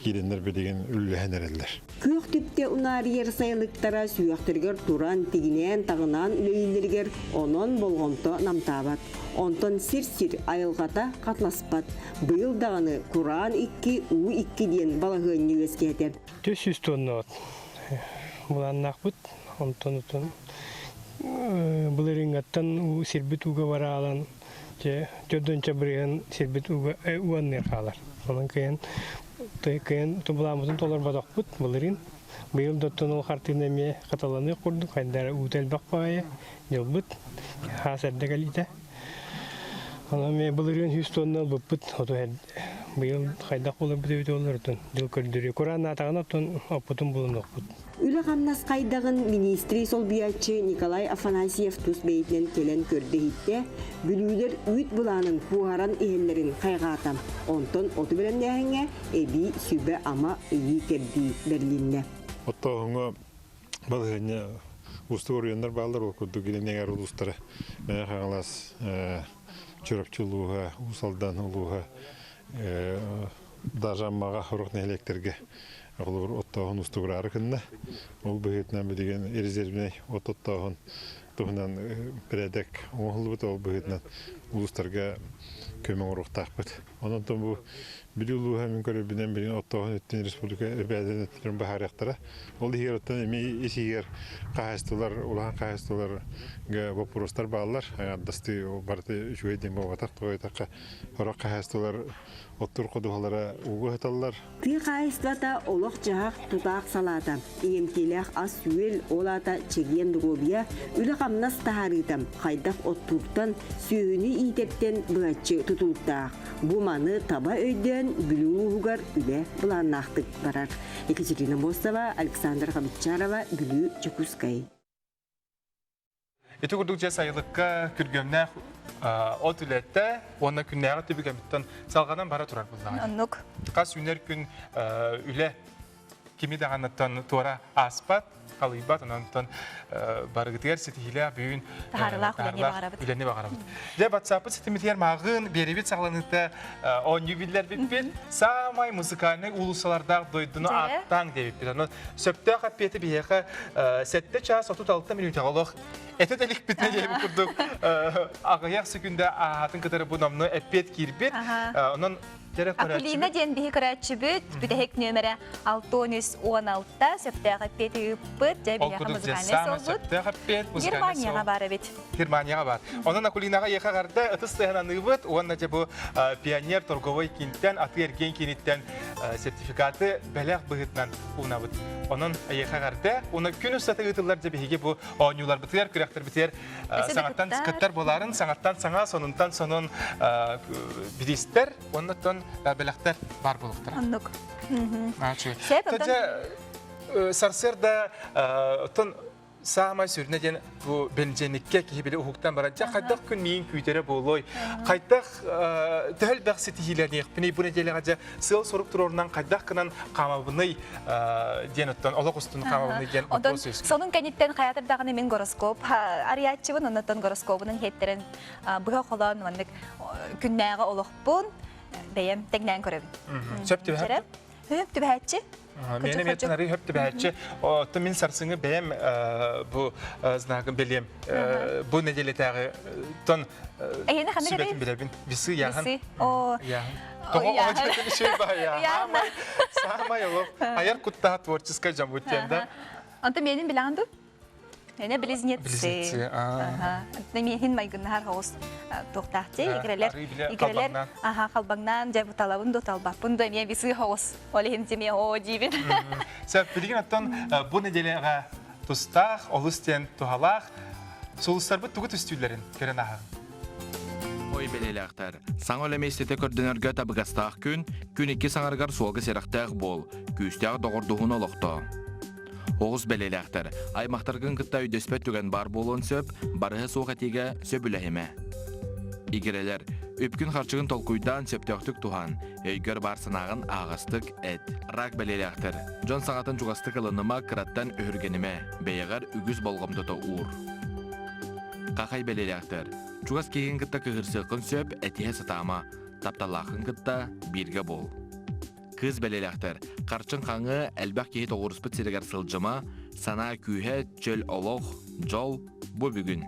киирэннэр билигин үллэһэн эрэллэр. Күөх түптэ унаарыйар сайылыктара сүһүөхтэригэр туран, тигинээн-таҕынаан үлэлииллэригэр онон болҕомто намтаабат. Онтон сир-сир айылҕата хатласпат. Быйыл даҕаны кураан икки, уу икки диэн балаһыанньа үөскээтэ. 400 тонна от былааннаахпыт. Онтон отон былырыыҥҥаттан уу сирбит ууга бараалан Дьэ, төрдүнчэ бырыһыан сирбит уга уонныыр хаалар. Онон кыайан кыайан тубулааммытын толорботохпут былырыын. Быйыл да оттон ол хартыына эмиэ хатыланыах курдук, хайдара уута элбэх баҕайы дьылбыт, хаас эрдэ кэлиитэ. Онон эмиэ былырыын 100 тонна ылбыппыт, оту быйыл хайдах буоларбыт эбит буоллар, оттон дьыл көрдөрүө. Курааннаатаҕына оттон оппутун булунуохпут. Үлэ-хамнас хайдаҕын миниистири солбуйааччы Николай Афанасьев тус бэйэтинэн кэлэн көрдө-иһиттэ, бүлүүлэр үүт былаанын куоһаран иһэллэрин хайҕаата. Онтон оту бэлэмнээһиҥҥэ эбии сүбэ-ама ыйыы-кэрдии бэрилиннэ. Оттооһуҥҥа балаһыанньа уустук оройуоннар бааллар, ол курдук Илин Эҥээр улуустара, Мэҥэ Хаҥалас, Чурапчы улууһа, Уус Алдан улууһа, даже Аммаҕа сорох нэһилиэктэргэ Холобур, оттооһун устугураары гынна. Ол быһыытынан билигин резервнэй от оттооһун туһунан бэрээдэк оҥоһуллубут ол быһыытынан улуустарга көмө оҥоруохтаахпыт. Онон бу Бүлүү улууһа мин көрөрбүнэн билигин оттооһун өттүн республика эрбээдэн өттүнэн быһаарыахтара. Ол иһигэр оттон эмиэ ис иһигэр хаһаайыстыбалар, улахан хаһаайыстыбаларга боппуруостар бааллар. Аҥаардастыы барыта үчүгэй диэн буолбатах. Тоҕо диэтэххэ, сорох хаһаайыстыбалар оттуур ходуһалара ууга ыһыталлар. Тыа хаһаайыстыбата олох-дьаһах тутаах салаата. Иҥэмтиэлээх ас-үөл, ол аата чэгиэн доруобуйа, үлэ-хамнас таһаарыыта хайдах оттууртан, сүөһүнү иитэртэн быһаччы тутулуктаах. Бу маны таба өйдөөн Бүлүү улууһугар үлэ былааннаахтык барар. Екатерина Босова, Александр Хабытчарова, Бүлүү, Дьокуускай. Ити курдук дьэ сайылыкка күргүөмнээх от үлэтэ уонна күннээҕи түбүгэмиттэн салҕанан бара турар буллаҕа. Оннук. Хас үүнэр күн үлэ кими даҕаныттан туора ааспат, халыйбат, онон барыгытыгар ситиһиилээх бүгүн таһаарылаах үлэни баҕарабыт. Үлэни баҕарабыт. Дьэ WhatsApp ситимитигэр мааҕын биэрибит саҕаланыыта оонньуу биллэрбиппит. Саамай музыкальнай уулуссалардаах дойдуну ааттааҥ диэбиппит. Онон сөптөөх эппиэти биһиэхэ 7 чаас 36 мүнүүтэҕэ олох этэ да иликпитинэ диэбит курдук аҕыйах секүндэ ааһатын кытары бу номнуо эппиэт киирбит. Онон Акулина диэн биһи көрөөччүбүт бүтэһик нүөмэрэ 6316 сөптөөх эппиэти ыыппыт. Дьэ биһиэхэ музыкальнай суолбут. Сөптөөх эппиэт Германияҕа баар эбит. Германияҕа баар. Онон Акулинаҕа эйиэхэ эҕэрдэ ытыс тыаһын аныыбыт уонна дьэ бу Пионер торговай киинтэн, атыы-эргиэн кииниттэн сертификаты бэлэх быһыытынан уунабыт. Онон эйиэхэ эҕэрдэ. Уонна күн устата ыытыллар дьэ биһиги бу оонньууларбытыгар, күрэхтэрбитигэр саҥаттан кыттар буоларын, саҥаттан саҥа, сонунтан сонун бириистэр уонна оттон бэлэхтэр баар буолуохтара. Оннук. Сарсыарда оттон саамай сүрүнэ диэн бу бензиниккэ киһи били уһуктан баран дьэ хайдах күн миин күүтэрэ буолуой хайдах төһө элбэх ситиһиилэниэхпиний бу нэдиэлэҕэ дьэ сыал-сорук туруорунан хайдах гынан хаамабыный диэн оттон олох устун хаамабыный диэн Онтон сонун кэнниттэн хайаатар даҕаны мин гороскоп арыйааччыбын оннуттан гороскобунан иһэттэрэн быһа холоон маннык күннээҕи олохпун бэйэм тэҥнээн көрөбүн. Сөп түбэһэр. Хөп түбэһээччи. Миэнэ миэттэн арыы хөп түбэһээччи. Оттон мин сарсыҥҥы бэйэм бу знагын билиэм. Бу нэдиэлэтээҕи тон сүбэтин билэбин. Весы яхан. Яхан. Тоҕо оҕо үчүгэй баһа Саамай саамай олох айар куттаha творческай дьон бут да. Онтон миэнин билэҕин дуу? Эне близнецы. Близнецы. Ага. Миэхин майгыннаһар хоҕус туохтаахчы игрелер игрелер аха халбаҥнаан дьэ талабын ду талбаппын ду эмиэ весы хоҕус ол иһин тимиэ оо диибин. Сөп билигин оттон бу неделяҕа тустаах олус диэн туһалаах сулустарбыт тугу түстүүллэрин көрөн ааһаҕын. Ой бэлиэлээхтэр, саҥа үлэ миэстэтэ көрдөнөргө табыгастаах күн, күн икки саҥарыгар суолга сэрэхтээх буол, күүстээх доҕордуһууну олохтоо. Оҕус бэлиэлээхтэр, аймахтаргын кытта өйдөспөт түгэн баар буолуон сөп, барыһа суох этиигэ сөбүлэһимэ. Игирэлэр, үпкүн-харчыгын толкуйдаан сөптөөхтүк туһан, өйгөр баар санааҕын аһаҕастык эт. Рак бэлиэлээхтэр, дьон саҥатын чугастык ылыныма, кыраттан өһүргэнимэ, бэйэҕэр үгүс болҕомтото уур. Хахай бэлиэлээхтэр, чугас киһигин кытта кыһырсыаххын сөп, этиһэ сатаама, тапталлааххын кытта бииргэ буол. Кыыс бэлиэлээхтэр, харчыҥ хаҥыы, элбэх киһи тоҕуоруспут сиригэр сылдьыма, санаа күүһэ, чөл олох, дьол, бу бүгүн.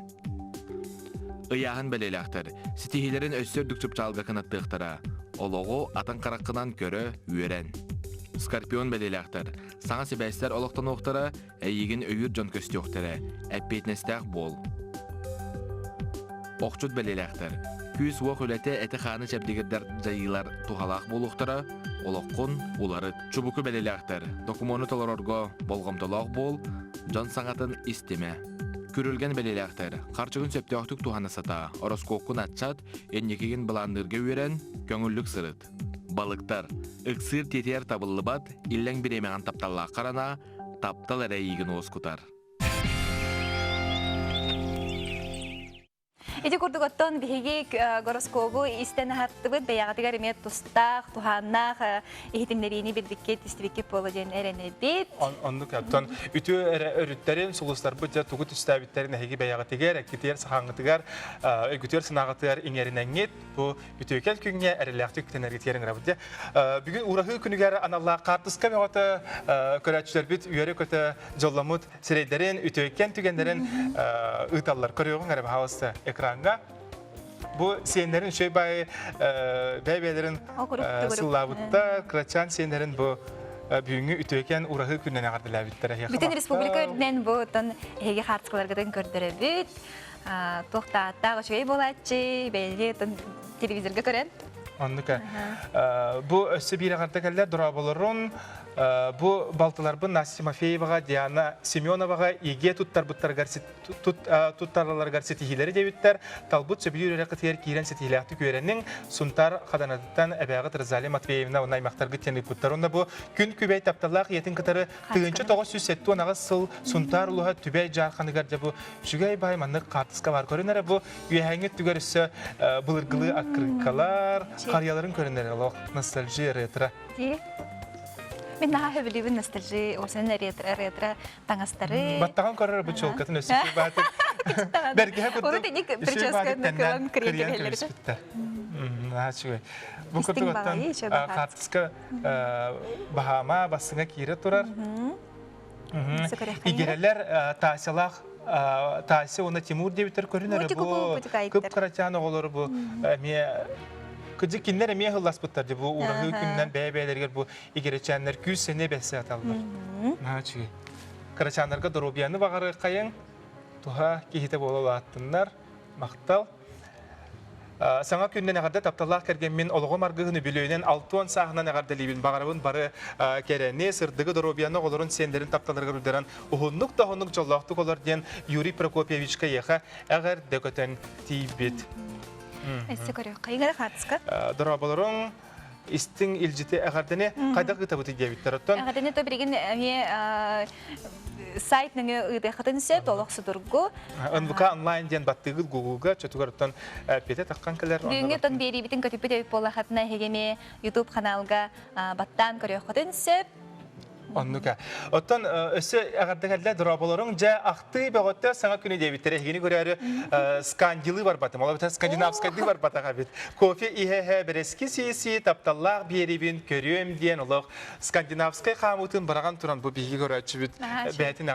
Ыйааһын бэлиэлээхтэр, ситиһиилэрин өссө үрдүк чыпчаалга кынаттыахтара, олоҕу атын хараххынан көрө, үөрэн. Скорпион бэлиэлээхтэр, саҥа сибээстэр олохтонуохтара, Эйигин өйүүр дьон көстүөхтэрэ, эппиэтинэстээх буол. Охчут бэлиэлээхтэр. Күүс-уох үлэтэ эти-хааны чэбдигирдэр дьайыылар туһалаах буолуохтара, олоххун уларыт. Чубуку бэлиэлээхтэр. Докумуону толорорго болҕомтолоох буол, дьон саҥатын истимэ. Күрүлгэн бэлиэлээхтэр. Харчыгын сөптөөхтүк туһана сатаа, ороскуоккун аччат, инникигин былаанныырга үөрэн, көҥүллүк сырыт. Балыктар. Ыксыыр тиэтийэр табыллыбат, иллэҥ бириэмэҕин тапталлааххар анаа, таптал эрэ эйиигин уоскутар. Ити курдук оттон биһиги гороскобу истэн аһаттыбыт, бэйэҕитигэр эмиэ тустаах, туһааннаах иһитиннэриини билбиккит, истибиккит буолуо диэн эрэнэбит. Оннук оттон үтүө эрэ өрүттэрин, сулустарбыт дьэ тугу түстээбиттэрин эһиги бэйэҕитигэр, эккитигэр, сахаҥҥытыгар, өйгүтүгэр, санааҕытыгар иҥэринэҥҥит бу үтүөкэл күҥҥэ эрэллээхтик үктэнэргитигэр ыҥырабыт дьэ. Бүгүн ураһыы күнүгэр аналлаах хаартыска бөҕөтө көрөөччүлэрбит үөрэ-көтө дьолломмут сирэйдэрин, үтүөкэн түгэннэрин ыыталлар. Көрүөҕүҥ эрэ баһаалыста экраҥҥа. Бу сиэннэрин үчүгэй баайы бэйэ-бэйэлэрин сыллаабыттар, кырачаан сиэннэрин бу бүгүҥҥү үтүөкэн ураһыы күнүнэн эҕэрдэлээбиттэр. Бүтүн республика үрдүнэн бу оттон эһиги хаартыскаларгытын көрдөрөбүт. Туох да ааттаах үчүгэй буолааччы, бэйэни телевизорга көрөн. Оннук. Бу өссө биир эҕэрдэ кэллэ. Дорооболорун Бу балтыларбын Настя Тимофееваҕа, Диана Семеноваҕа ЕГЭ туттарбыттарыгар туттаралларыгар ситиһиилэри диэбиттэр. Талбыт сөбүлүүр үөрэххитигэр киирэн ситиһиилээхтик үөрэниҥ. Сунтаар Хаданатыттан эбээҕит Розалия Матвеевна уонна аймахтаргыт диэн ыыппыттар. Онно бу күн күбэй тапталлаах ийэтин кытары 1978 сыл Сунтаар улууһа Түбэй Дьаарханыгар дьэ бу үчүгэй баай маннык хаартыска баар. Көрүн эрэ бу үөһээҥҥи өттүгэр өссө былыргылыы аккырыыккалар, харыйаларын көрүн эрэ олох ностальжия ретро. Дии. Мин наһаа сөбүлүүбүн ностальжи, осен ретро, ретро таҥастары. Баттаҕын көрөр бу чуолкатын өссө баатык. Бэргэһэ курдук. Урут иник прическа кылан кырыйан кэбиспиттэр. Наһаа үчүгэй. Бу курдук оттон хаартыска баһаама бассыҥа киирэ турар. Игирэлэр Тасялаах Тася уонна Тимур диэбиттэр көрүнэр бу кып-кырачаан оҕолору бу эмиэ кыдьык кинилэр эмиэ ыһылласпыттар дии бу ураһыы күнүнэн бэйэ-бэйэлэригэр бу игирэчээннэр күүс сэниэ бэссе аталлар. Наһаа үчүгэй. Кырачааннарга доруобуйаны баҕарыаххайыҥ, туһа киһитэ буола улааттыннар. Махтал. Саҥа күннэн эҕэрдэ тапталлаах кэргэммин олоҕум аргыһын үбүлүөйүнэн 60 сааһынан эҕэрдэлиибин. Баҕарабын бары кэрэни, сырдыгы, доруобуйаны оҕолорун сиэннэрин тапталларыгар үрдэрэн уһуннук да уһуннук дьоллоохтук олор диэн Юрий Прокопьевичка эйиэхэ эҕэрдэ көтөн тиийбит. Өссө көрүөххэ. Игорь хаартыска. Дорооболоруҥ истиҥ илдьити эҕэрдэни хайдах ыытабытый диэбиттэр. Оттон Эҕэрдэни то билигин эмиэ сайт нөҥүө ыытыаххытын сөп, олох судургу. НВК онлайн диэн баттыыгыт Гуглга чотугар оттон пете таххан кэлэр. Бүгүҥҥү оттон биэриибитин көтүппүт эбит буоллаххытына эһиги эмиэ YouTube ханаалга баттаан көрүөххүтүн сөп. Оннук ээ. Оттон өссө эҕэрдэ кэллэ дорооболоруҥ дьэ ахтыы бөҕөттө саҥа күнү диэбиттэрэ эһигини көрөөрү скандилыы барбатым. Ол эбэтэр скандинавскайдыы барбатах эбит. Кофе иһэ-иһэ бэрэски сии-сии тапталлаах биэриибин көрүөм диэн олох скандинавскай хаамыытын быраҕан туран бу биһиги көрөөччүбүт бэйэтин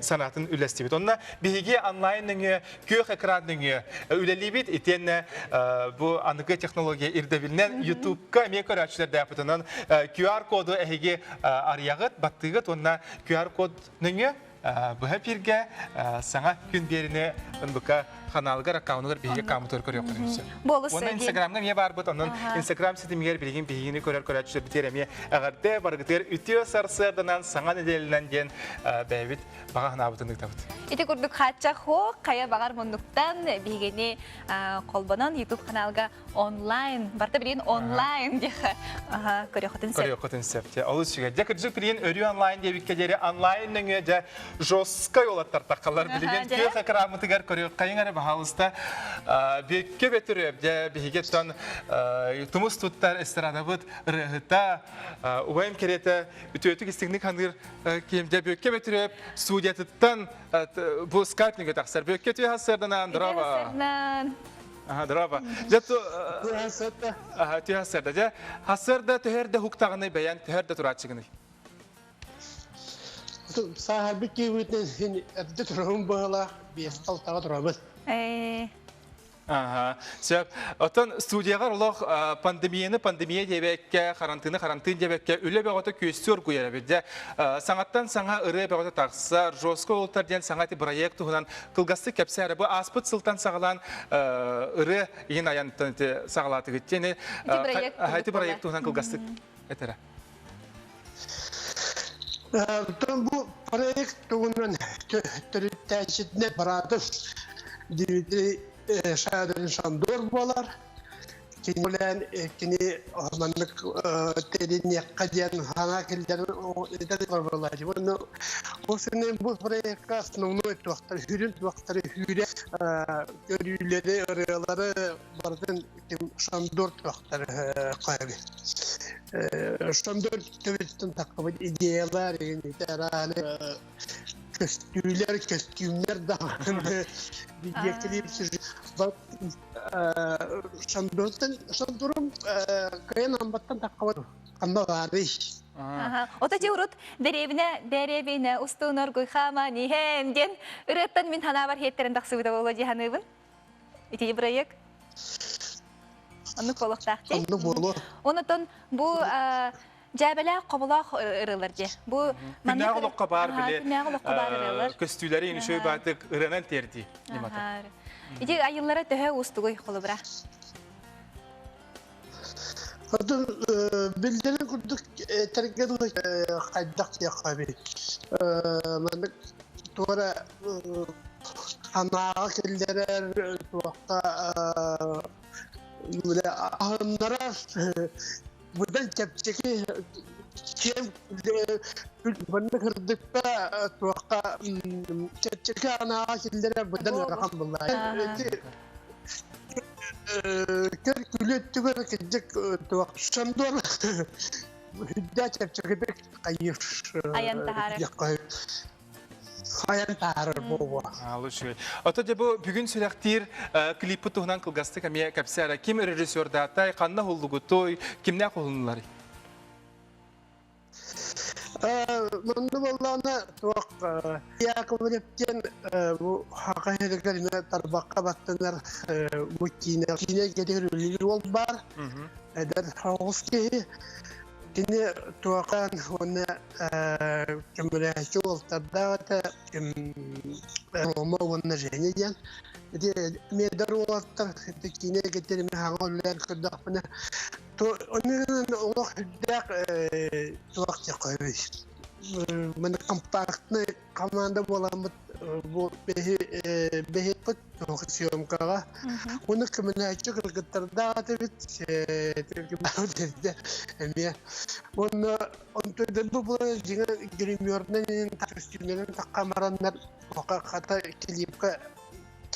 санаатын үллэстибит. Онно биһиги онлайн нөҥүө, күөх экран нөҥүө үлэлиибит. Итиэннэ бу аныгы технология ирдэбилинэн YouTube-ка эмиэ көрөөччүлэрдээхпит. Онон QR-коду эһиги арыйаҕыт, баттыыгыт уонна QR-код нөҥүө быһа эфиргэ саҥа күн биэрини НБК ханаалыгар, аккаунугар биһиги аккаунтугар көрүөххүтүн сөп. Уонна Инстаграмҥа эмиэ баарбыт. Онон Инстаграм ситимигэр билигин биһигини көрөр көрөөччүлэрбитигэр эмиэ эҕэрдэ барыгытыгар үтүө сарсыарданан саҥа нэдиэлэнэн диэн бэйэбит баҕа санаабытын ыытабыт. Ити курдук хааччах хуох хайа баҕар муннуктан биһигини холбонон YouTube каналга онлайн, барыта билигин онлайн диэхэ көрүөххүтүн сөп. Көрүөххүтүн сөп. Дьэ, олус үчүгэй. Дьэ, кырдьык билигин өрүү онлайн диэбиккэ диэри онлайн нөҥүө дьэ жесткай уолаттар таххалар. Билигин күөх экраммытыгар көрүөххэйиҥ эрэ баһаалыста. Бүөккэ Бөтүрүөп, дьэ, биһиги оттон тумус туттар эстрадабыт ырыаһыта, убайым кэриэтэ үтүөтүк истиҥник ханыыр киһим дьэ Бүөккэ Бөтүрүөп студиятыттан бу скайп нөҥүө тахсар. Бүөккэ үтүө сарсыарданан, здорово. Аха, здорово. Дьэ, аха, түһэ сарсыарда. Дьэ, сарсыарда төһөр да хуктаҕыный бэйэн, төһөр да турааччыгыный? Сааһырбыт киһибитинэн эрдэ турабын быһыылаах, биэс алтаҕа турабын. Ээ. Аха, сөп. Оттон студияҕар олох пандемияны пандемия диэбэккэ, харантыыны харантыын диэбэккэ, үлэ бөҕөтө күөстүү оргуйар эбит. Дьэ, саҥаттан саҥа ырыа бөҕөтө тахсар, жестко уолтар диэн саҥа ити бырайыак туһунан кылгастык кэпсээ эрэ. Бу ааспыт сылтан саҕалаан ырыа иһин айантан ити саҕалаатыгыт диэни ити бырайыак туһунан кылгастык этэрэ. Оттон бу проект туһунан төрүттээччитинэн Баратов Дмитрий Шадрин Шандор буолар. Кинилээн кини маннык тэриниэххэ диэн санаа киллэрэн этэр буолааччы. Уонна ол синэ бу проекка основной туохтар хүрүн туохтары хүүрэ көрүүлэри, ырыалары барытын Шандор туохтар қойабы. Шандор төбөттөн таххыбыт идеялар, арааны көстүүлэр, көстүүмнэр даҕаны видеоклип сюжет Шандортан Шандорум кыайан амбаттан таххабат ханна баарый. Ото ти урут дэриэбинэ дэриэбинэ устунор гуйхама ниһэн диэн ырыаттан мин ханаабар хиэттерин тахсыбыта буолуо дии саныыбын. Ити бырайыак оннук буолуохтаах дии. Оннук буолуо. Онотон бу дьээбэлээх хоболоох ырыалар дии. Бу Күннээҕи олоххо баар били күннээҕи олоххо баар ырыалар. Көстүүлэри үчүгэй баатык ырыанан тиэрдии ньымата. Ити айыллара төһө уустугуй холобура? Отон биллэрин курдук этэргэ дылы хайдах диэххэ эбит. Маннык туора санааҕа киллэрэр туохха аһыннарар быдан чэпчэки киэҥ маннык кырдыкка туохха чэпчэки анааҕа киллэрэр быдан ыарахан буоллаа. Көр күлү өттүгэр кырдьык туох шандор үрдэ чэпчэкитик хайыр Айан таһаарар. Айан таһаарар буолуо. Үчүгэй. Ото дьэ бу бүгүн сүрэхтиир клиппит туһунан кылгастык эмиэ кэпсээ Ким режиссердаатай, ханна уһуллугутой, кимнээх уһуллуларый? Манна буоллаҕына туох Яковлев диэн бу хака сиригэр эмиэ тарбахха баттанар бу киинэ киинэ эйгэтигэр үлэлиир уол баар. Эдэр соҕус киһи. Кини туохаан уонна көмөлөһөөччү уолтардаах этэ Рома уонна Женя диэн. Ити эмиэ эдэр уолаттар ити киинэ эйгэтигэр эмиэ хаҥа үлэлээн көрдөхпүнэ Онон олох үрдээх туох диэххэ Маны компактнай команда буоламмыт бу бэһиппит съемкаҕа. Уну көмөлөһөччү кыргыттардаах этибит эмиэ. Уонна онтон бу буолан дьиҥэ гримернэн костюмнарын таххан бараннар хата клипка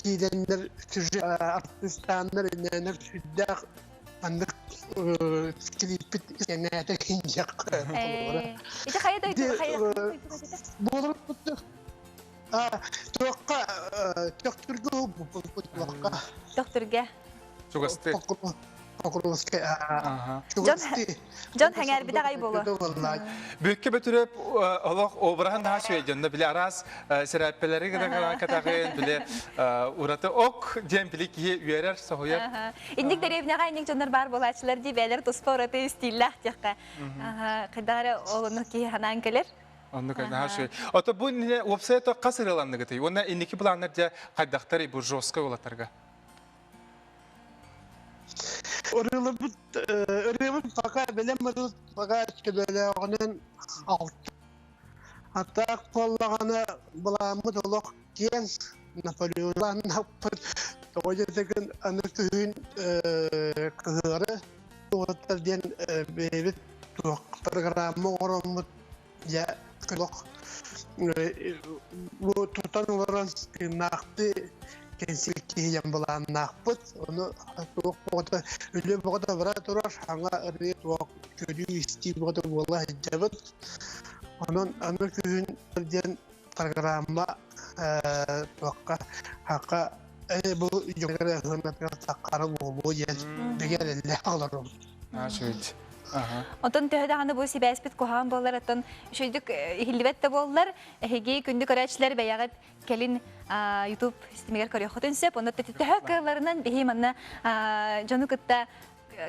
киирэннэр сюжет артыыстааннар иннэнэр сүрдээх маннык клиппит кэҥээтэ киндиэххэ Ити хайа дойду хайа буолар курдук туохха төхтүргэ уһуппут туохха Төхтүргэ Чугасты. Покровскай Дьон хэҥээрбитэ аҕай буолуо. Бүккэ бөтүрөп олох обраһын наһаа үчүгэй дьонно били араас сэрээппэлэри гына катаҕын били ураты ок диэн били киһи үөрэр соһуйар. Инник дэриэбинэҕэ инник дьоннор баар буолааччылар дии бээлэр туспа ураты стиллээх диэххэ. Хайдах эрэ ол онно киһи ханаан кэлэр. Оннук наһаа үчүгэй. Ото бу уопсайа то хас ырыаланныгытый? Уонна инники планнар дьэ хайдахтарый бу жесткай уолаттарга? Ырыаларбыт ырыабыт пока бэлэм ырыабыт пока төбөлөөҕүнэн алта. Атаак буоллаҕына былааммыт олох киэҥ Наполеоннаахпыт тоҕо диэтэгин аны күһүн кыһыары уолаттар диэн бэйэбит туох программа оҥороммут дьэ олох бу тутан олорон тыыннаахтыы кэнсиэр киһийэн былааннаахпыт ону туох бөҕөтө үлэ бөҕөтө бара турар саҥа ырыа туох көрүү-истии бөҕөтө буола сылдьабыт онон аны күһүн диэн программа туохха хака бу дьоҥҥо ыһыанатыгар таххара буолуо диэн бигэ эрэллээх олоробут. Онтон төһө даҕаны бу сибээспит куһаҕан буоллар, оттон үчүгэйдик иһиллибэт да буоллар, эһиги күндү көрөөччүлэр бэйэҕит кэлин YouTube ситимигэр көрүөххүтүн сөп. Онно төһө кыалларынан биһи манна дьону кытта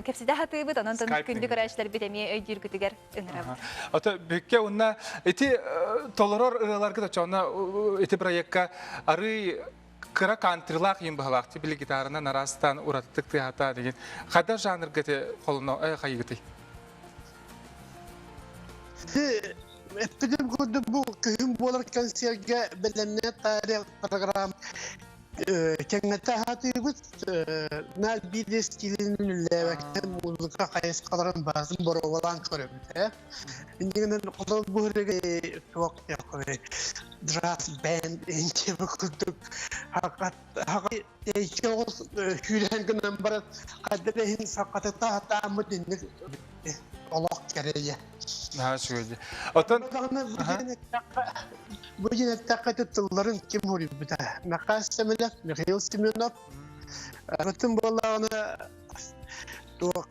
кэпсэтэ сатыыбыт, онон күндү көрөөччүлэрбит эмиэ өйдүүргүтүгэр ыҥырабыт. Ото бүккэ уонна ити толорор ырыаларгыт очоона ити проекка арый кыра кантрилаах иин быһалаах ти били гитаранан араастаан уратытык тыаһата деген хада жанрга ти холоно хайыгытый? Эппитим курдук бу күһүн буолар концерге бэлэмнэ таарыах программа. Кэҥэтэ сатыыбыт, наар биир стилин үлэлээбэккэ музыка хайысхаларын барытын боруобалаан көрөбүт ээ. Иннигинэн холобур бу туох джаз бэнд инчиэбэ курдук тэйиччи оҕус күүрэн гынан баран хайда да иһин сахатыта сатааммыт инник олох кэрэйэ. Наһаа үчүгэй. Оттон бу диэн эттэххэ тылларын ким суруйбута? Михаил Семенов, Михаил Семенов. Атын буоллаҕына туох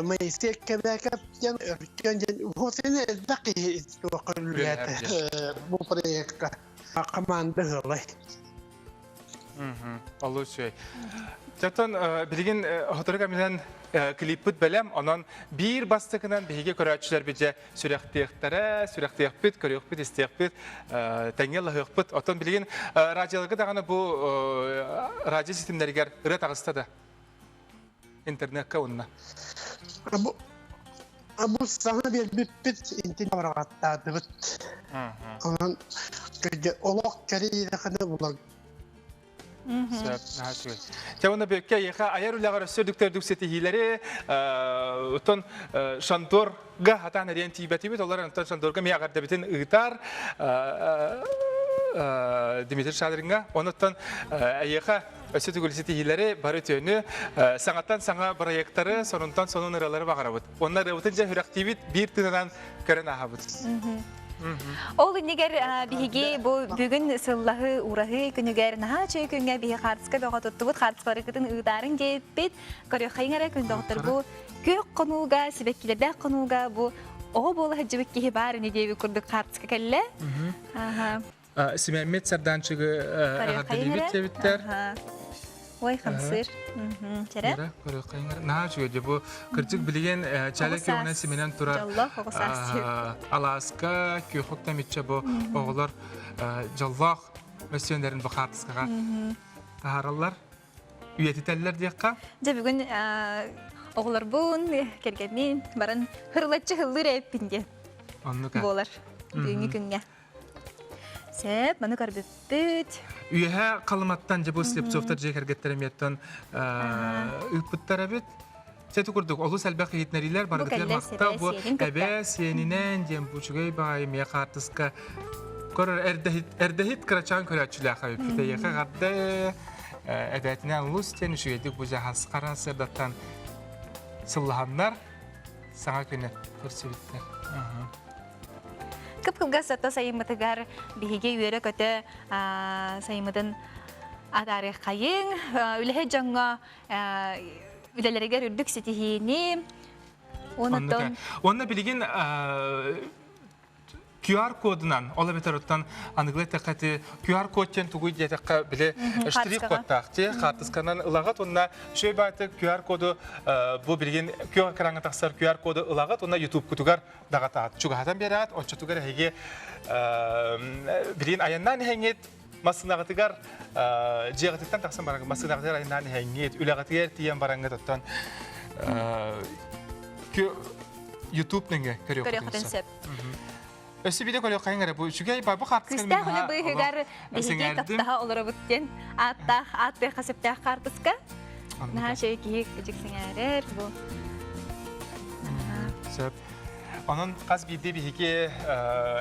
Моисей Кэбээкэп диэн өркөн диэн уһуотуна элбэх киһи туохха үлэлээтэ бу проекка команда ыалай. Олус үчүгэй. Чотон билигин сотору кэминэн клиппит бэлэм, онон биир бастакынан биһиги көрөөччүлэрбит дьэ сүрэхтиэхтэрэ, сүрэхтиэхпит, көрүөхпүт, истиэхпит, тэҥҥэ лаһыахпыт. Оттон билигин радиоларга даҕаны бу радио ситимнэригэр ырыа таҕыста да интернекка уонна. Бу саҥа биэрбиппит интин бараҕаттаатыбыт. Онон олох кэриэхэнэ булар. Сөп, наһаа үчүгэй. Дьэ уонна Бүөккэ эйиэхэ айар үлэҕэр өссө үрдүктэр үрдүк ситиһиилэри, оттон Шандорга хатаан эриэн тиийбэтибит, олор онтон Шандорга эмиэ эҕэрдэбитин ыытар Дмитрий Шадриҥҥа. Онуттан эйиэхэ өссө төгүл ситиһиилэри, бары үтүөнү, саҥаттан саҥа бырайыактары, сонунтан сонун ырыалары баҕарабыт. Уонна ырыабытын дьэ сүрэхтиибит, биир тыынынан көрөн ааһабыт. Ол иннигэр биһиги бу бүгүн сыллаһыы, уураһыы күнүгэр наһаа үчүгэй күҥҥэ биһи хаартыска бөҕө туттубут, хаартыскаларгытын ыытаарыҥ диэппит. Көрүөххэйиҥ эрэ күн доҕоттор бу күөх хонууга, сибэккилэрдээх хонууга бу оҕо буола сылдьыбыт киһи баар ини диэбит курдук хаартыска кэллэ. Симэммит сардаанчыгы эҕэрдэлиибит диэбиттэр. Ой, хамсыыр. Чэрэ. Наһаа үчүгэй бу кырдьык билигин чээлэ күөҕүнэн симэнэн турар алааска күөхүк тамичча бу оҕолор дьоллоох мөссүөннэрин бу хаартыскаҕа таһаараллар үйэтитэллэр диэххэ. Дьэ бүгүн оҕолорбун, кэргэммин баран хырылаччы хыллыыр эппин диэн буолар бүгүҥҥү күҥҥэ. Сөп, маны көрбүппүт. Үөһэ Халыматтан дьэ бу Слепцовтар дьиэ кэргэттэрэ эмиэттэн ыыппыттар эбит. Сэту курдук олус элбэх иһитинэриилэр барыгытыгар махтал бу эбээ сиэнинэн диэн бу үчүгэй баҕайы эмиэ хаартыска көрөр эрдэһит эрдэһит кырачаан көрөөччүлээх эбиппит эйиэхэ эҕэрдэ эбээтинэн улус диэн үчүгэйдик бу дьаһас хара сырдаттан сыллаһаннар саҥа күнү көрсүбүттэр. Кып-кылгас зато сайыммытыгар биһиги үөрэ-көтө сайыммытын атаарыаххайыҥ. Үлэһит дьоҥҥо үлэлэригэр үрдүк ситиһиини Оннук. Уонна билигин QR кодунан, ол эбэтэр оттон аныгылыы эттэххэ ити QR код диэн тугуй диэтэххэ били штрих кодтаах ти хаартысканан ылаҕыт уонна үчүгэй баайты QR коду бу билигин күөх экраҥҥа тахсар QR коду ылаҕыт уонна YouTube-кутугар даҕатаат чугаһатан биэрэҕит оччотугар эһиги билигин айаннаан иһэҥҥит массыынаҕытыгар дьиэҕититтэн тахсан бараҥҥыт массыынаҕытыгар айаннаан иһэҥҥит үлэҕитигэр тиийэн бараҥҥыт оттон YouTube нөҥүө көрүөххүтүн сөп. Өссө биирдэ көрүөххэйиҥ эрэ бу үчүгэй ба бу хаартысканы Күүстээх үлэ быыһыгар биһиги таптаһа олоробут диэн ааттаах ааттыахха сөптөөх хаартыска. Наһаа үчүгэй киһи дьиксиҥээрэр бу. Сөп. Онон хас биирдии биһиги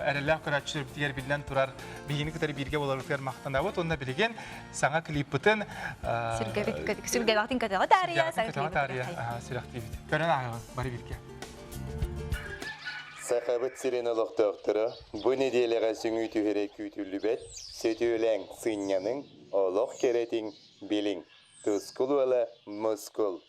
эрэллээх көрөөччүлэрбитигэр биллэн турар биһигини кытары бииргэ буоларбытыгар махтанабыт уонна билигин саҥа клиппытын сүргэбэҕитин көтөҕө таарыйа саҥа таарыйа сүрэхтиибит. Көрөн ааһыҕын бары бииргэ. Сахабыт сирин олохтоохторо бу нэдиэлэҕэ сөҥүү түһэрэ күүтүллүбэт, сөтүөлээҥ, сынньаныҥ, олох кэрэтин билиҥ. Тускул уола мускул.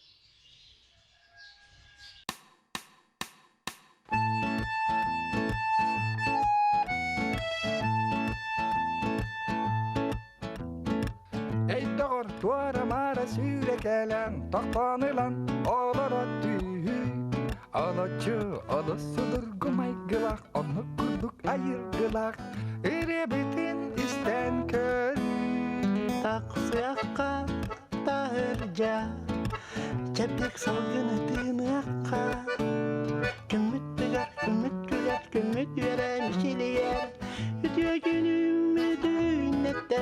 Эй доҕор, туора-маара сүүрэкэлээн, тохтоон ылан олоро түһүү. Олоччу олус судургу майгылаах, оннук курдук айылгылаах, ырыабытын истэн көрүү. Тахсыахха таһырдьа, чэбдик салгыны тыыныахха. Күммүт тыгар, күммүт күлэр, күммүт үөрэ мичилийэр, үтүө күнүммүт үүннэттэ.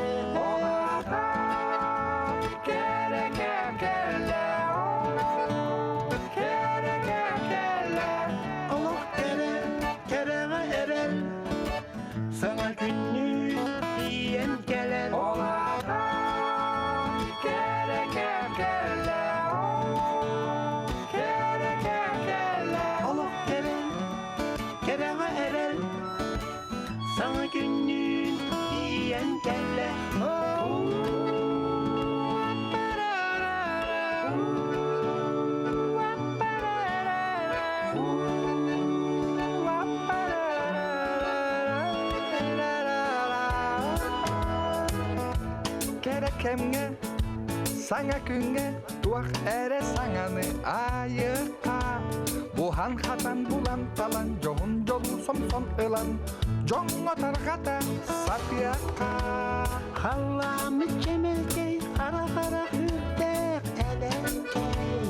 кэмҥэ, саҥа күҥҥэ туох эрэ саҥаны айыахха. Буһан-хатан булан-талан, дьоһун дьолу сомсон ылан, дьоҥҥо тарҕата сатыахха. Халлааммыт чэмэлкэй, хара-хара үрдээх эбэҥкэй.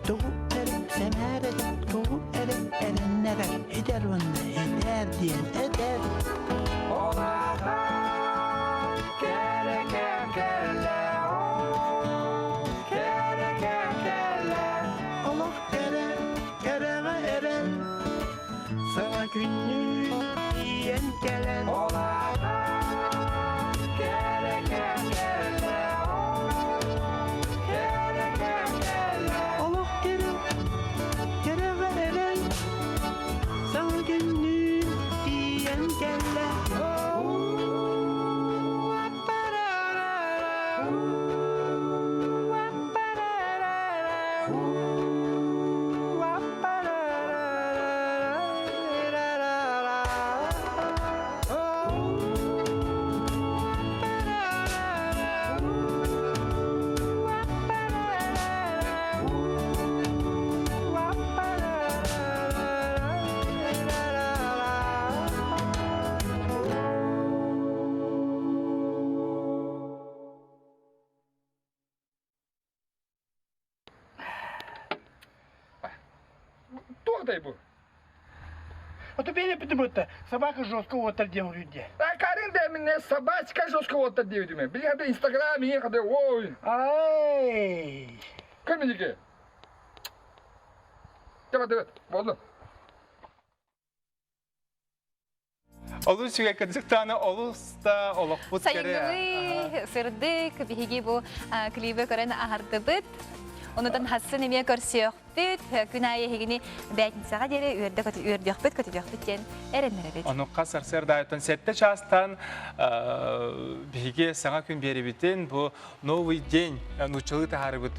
Тугу эрэ сэмээр этэр, тугу эрэ эрэннэрэр, этэр уонна этэр диэн этэр. Олаха кэрэ кэллэ, кэрэ кэллэ. Олох кэрэ, кэрэҕэ эрэл, саҥа күннүүн тиийэн кэлэн. Олаха кэрэ кэллэ, кэрэ кэллэ. Олох кэрэ, кэрэҕэ эрэл, саҥа күннүүн тиийэн кэллэ. Туохтай бу? А то бэйэ бүтүмөттө собака жестко уоттар диэн үрүйдэ. А Карин да минне собачка жестко уоттар диэбитиме. Били хата Инстаграм иһин хата ой. Ай. Кэмилиге. Давай, давай, болду. Олус үчүгэй кырдьыктааны олус да олохпут кэрэ. Сайыҥҥылыы сырдык биһиги бу клибы көрөн аһардыбыт. Онутан хассын эмиэ көрсүөхпүт. Күн аайы эһигини бээтинсэҕэ диэри үөрдүөхпүт, көтүтүөхпүт диэн эрэннэрэбит. Онукка сарсыардаайтан сэттэ чаастан биһиги саҥа күн биэрибитин бу Новый день нууччалыы таһаарыбыт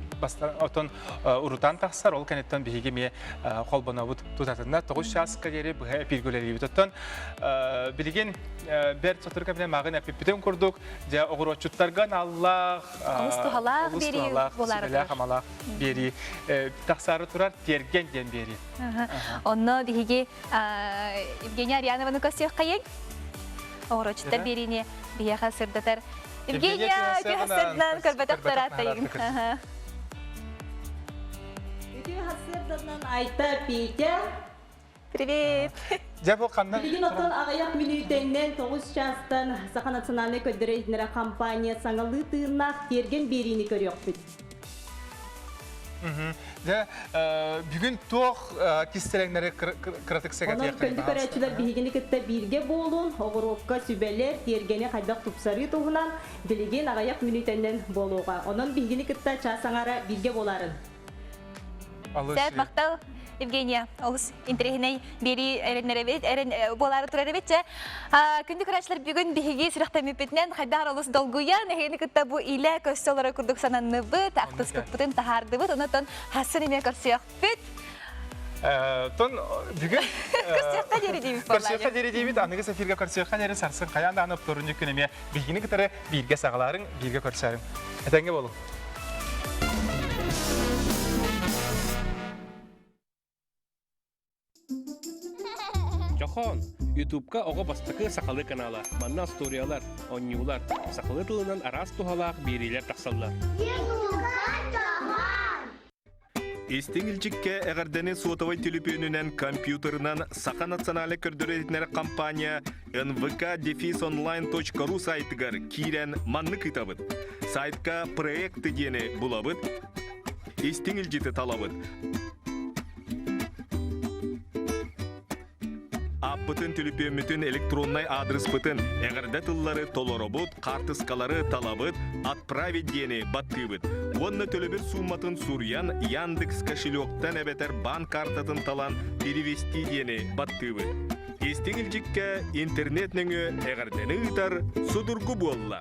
отон урутаан тахсар, ол кэнниттэн биһиги эмиэ холбонобут тутатына 9 чааска диэри быһа эпииргэ үлэлиибит. Оттон билигин бэрт сотору кэминэн мааҕын эппиппитин курдук, дьэ оҕуруотчуттарга аналлаах олус туһалаах биэрии буолаары хамалаах биэрии тахсаары турар тиэргэн диэн биэрии. Онно биһиги Евгения Арианованы көрсүөххэйиҥ. Оҕуруотчуттар биэриини биһиэхэ сырдатар Евгения үтүө көрбөтөх тарааттайыҥ. Үтүө сарсыарданан Айта Петя. Привет. Дьэ бу ханна Билигин оттон аҕыйах мүнүүтэннэн 9 чаастан Саха национальнай көрдөрөр иһитиннэрэр компания саҥалыы тыыннаах тиэргэн биэриини көрүөхпүт. Дьэ, бүгүн туох кистэлэҥнэри кыратык Онон сэгэтиэххин күндү көрөөччүлэр биһигини кытта бииргэ буолун, оҕуруокка сүбэлэр, тиэргэни хайдах тупсарыы туһунан билигин аҕыйах мүнүүтэннэн буолуоҕа. Онон биһигини кытта чаас аҥаара бииргэ буоларын. Сөп, махтал, Евгения. Олус интэриэһинэй биэрии эрэннэрэбит, эрэн буолаары турар эбит чэ. Күндү көрөөччүлэр бүгүн биһиги сүрэхтэммиппитинэн хайдах олус долгуйан, эһигини кытта бу илэ көссө олорор курдук сананныбыт, ахтыспыппытын таһаардыбыт, онон хассын эмиэ көрсүөхпүт. Тон бүгүн Көрсүөххэ диэри диибит Көрсүөххэ диэри диибит, аныгы эфиргэ көрсүөххэ диэри сарсын хайаан даҕаны оптуорунньук күн эмиэ биһигини кытары бииргэ саҕалаарыҥ, бииргэ көрсөөрүҥ. Этэҥҥэ буолуҥ. Чохоон, Ютубка оҕо бастакы сахалыы канала. Манна остуоруйалар, оонньуулар, сахалыы тылынан араас туһалаах биэриилэр тахсаллар. Истиҥ илдьиккэ эҕэрдэни суотабай түлүпүөнүнэн, компьютерынан Саха национальнай көрдөрөр-иһитиннэрэр компания нвк дефис онлайн.ру сайтыгар киирэн маннык ыытабыт. Сайтка проекты диэни булабыт, истиҥ илдьити талабыт. Ааппытын, түлүпүөммүтүн, электроннай аадырыспытын, эҕэрдэ тыллары толоробут, хаартыскалары талабыт, «Отправить» диэни баттыыбыт. Уонна төлөбүр суумматын суруйан Яндекс кошелектан эбэтэр баан картатын талан «Перевести» диэни баттыыбыт. Истиҥ илдьиккэ интернет нөҥүө эҕэрдэни ыытар судургу буолла.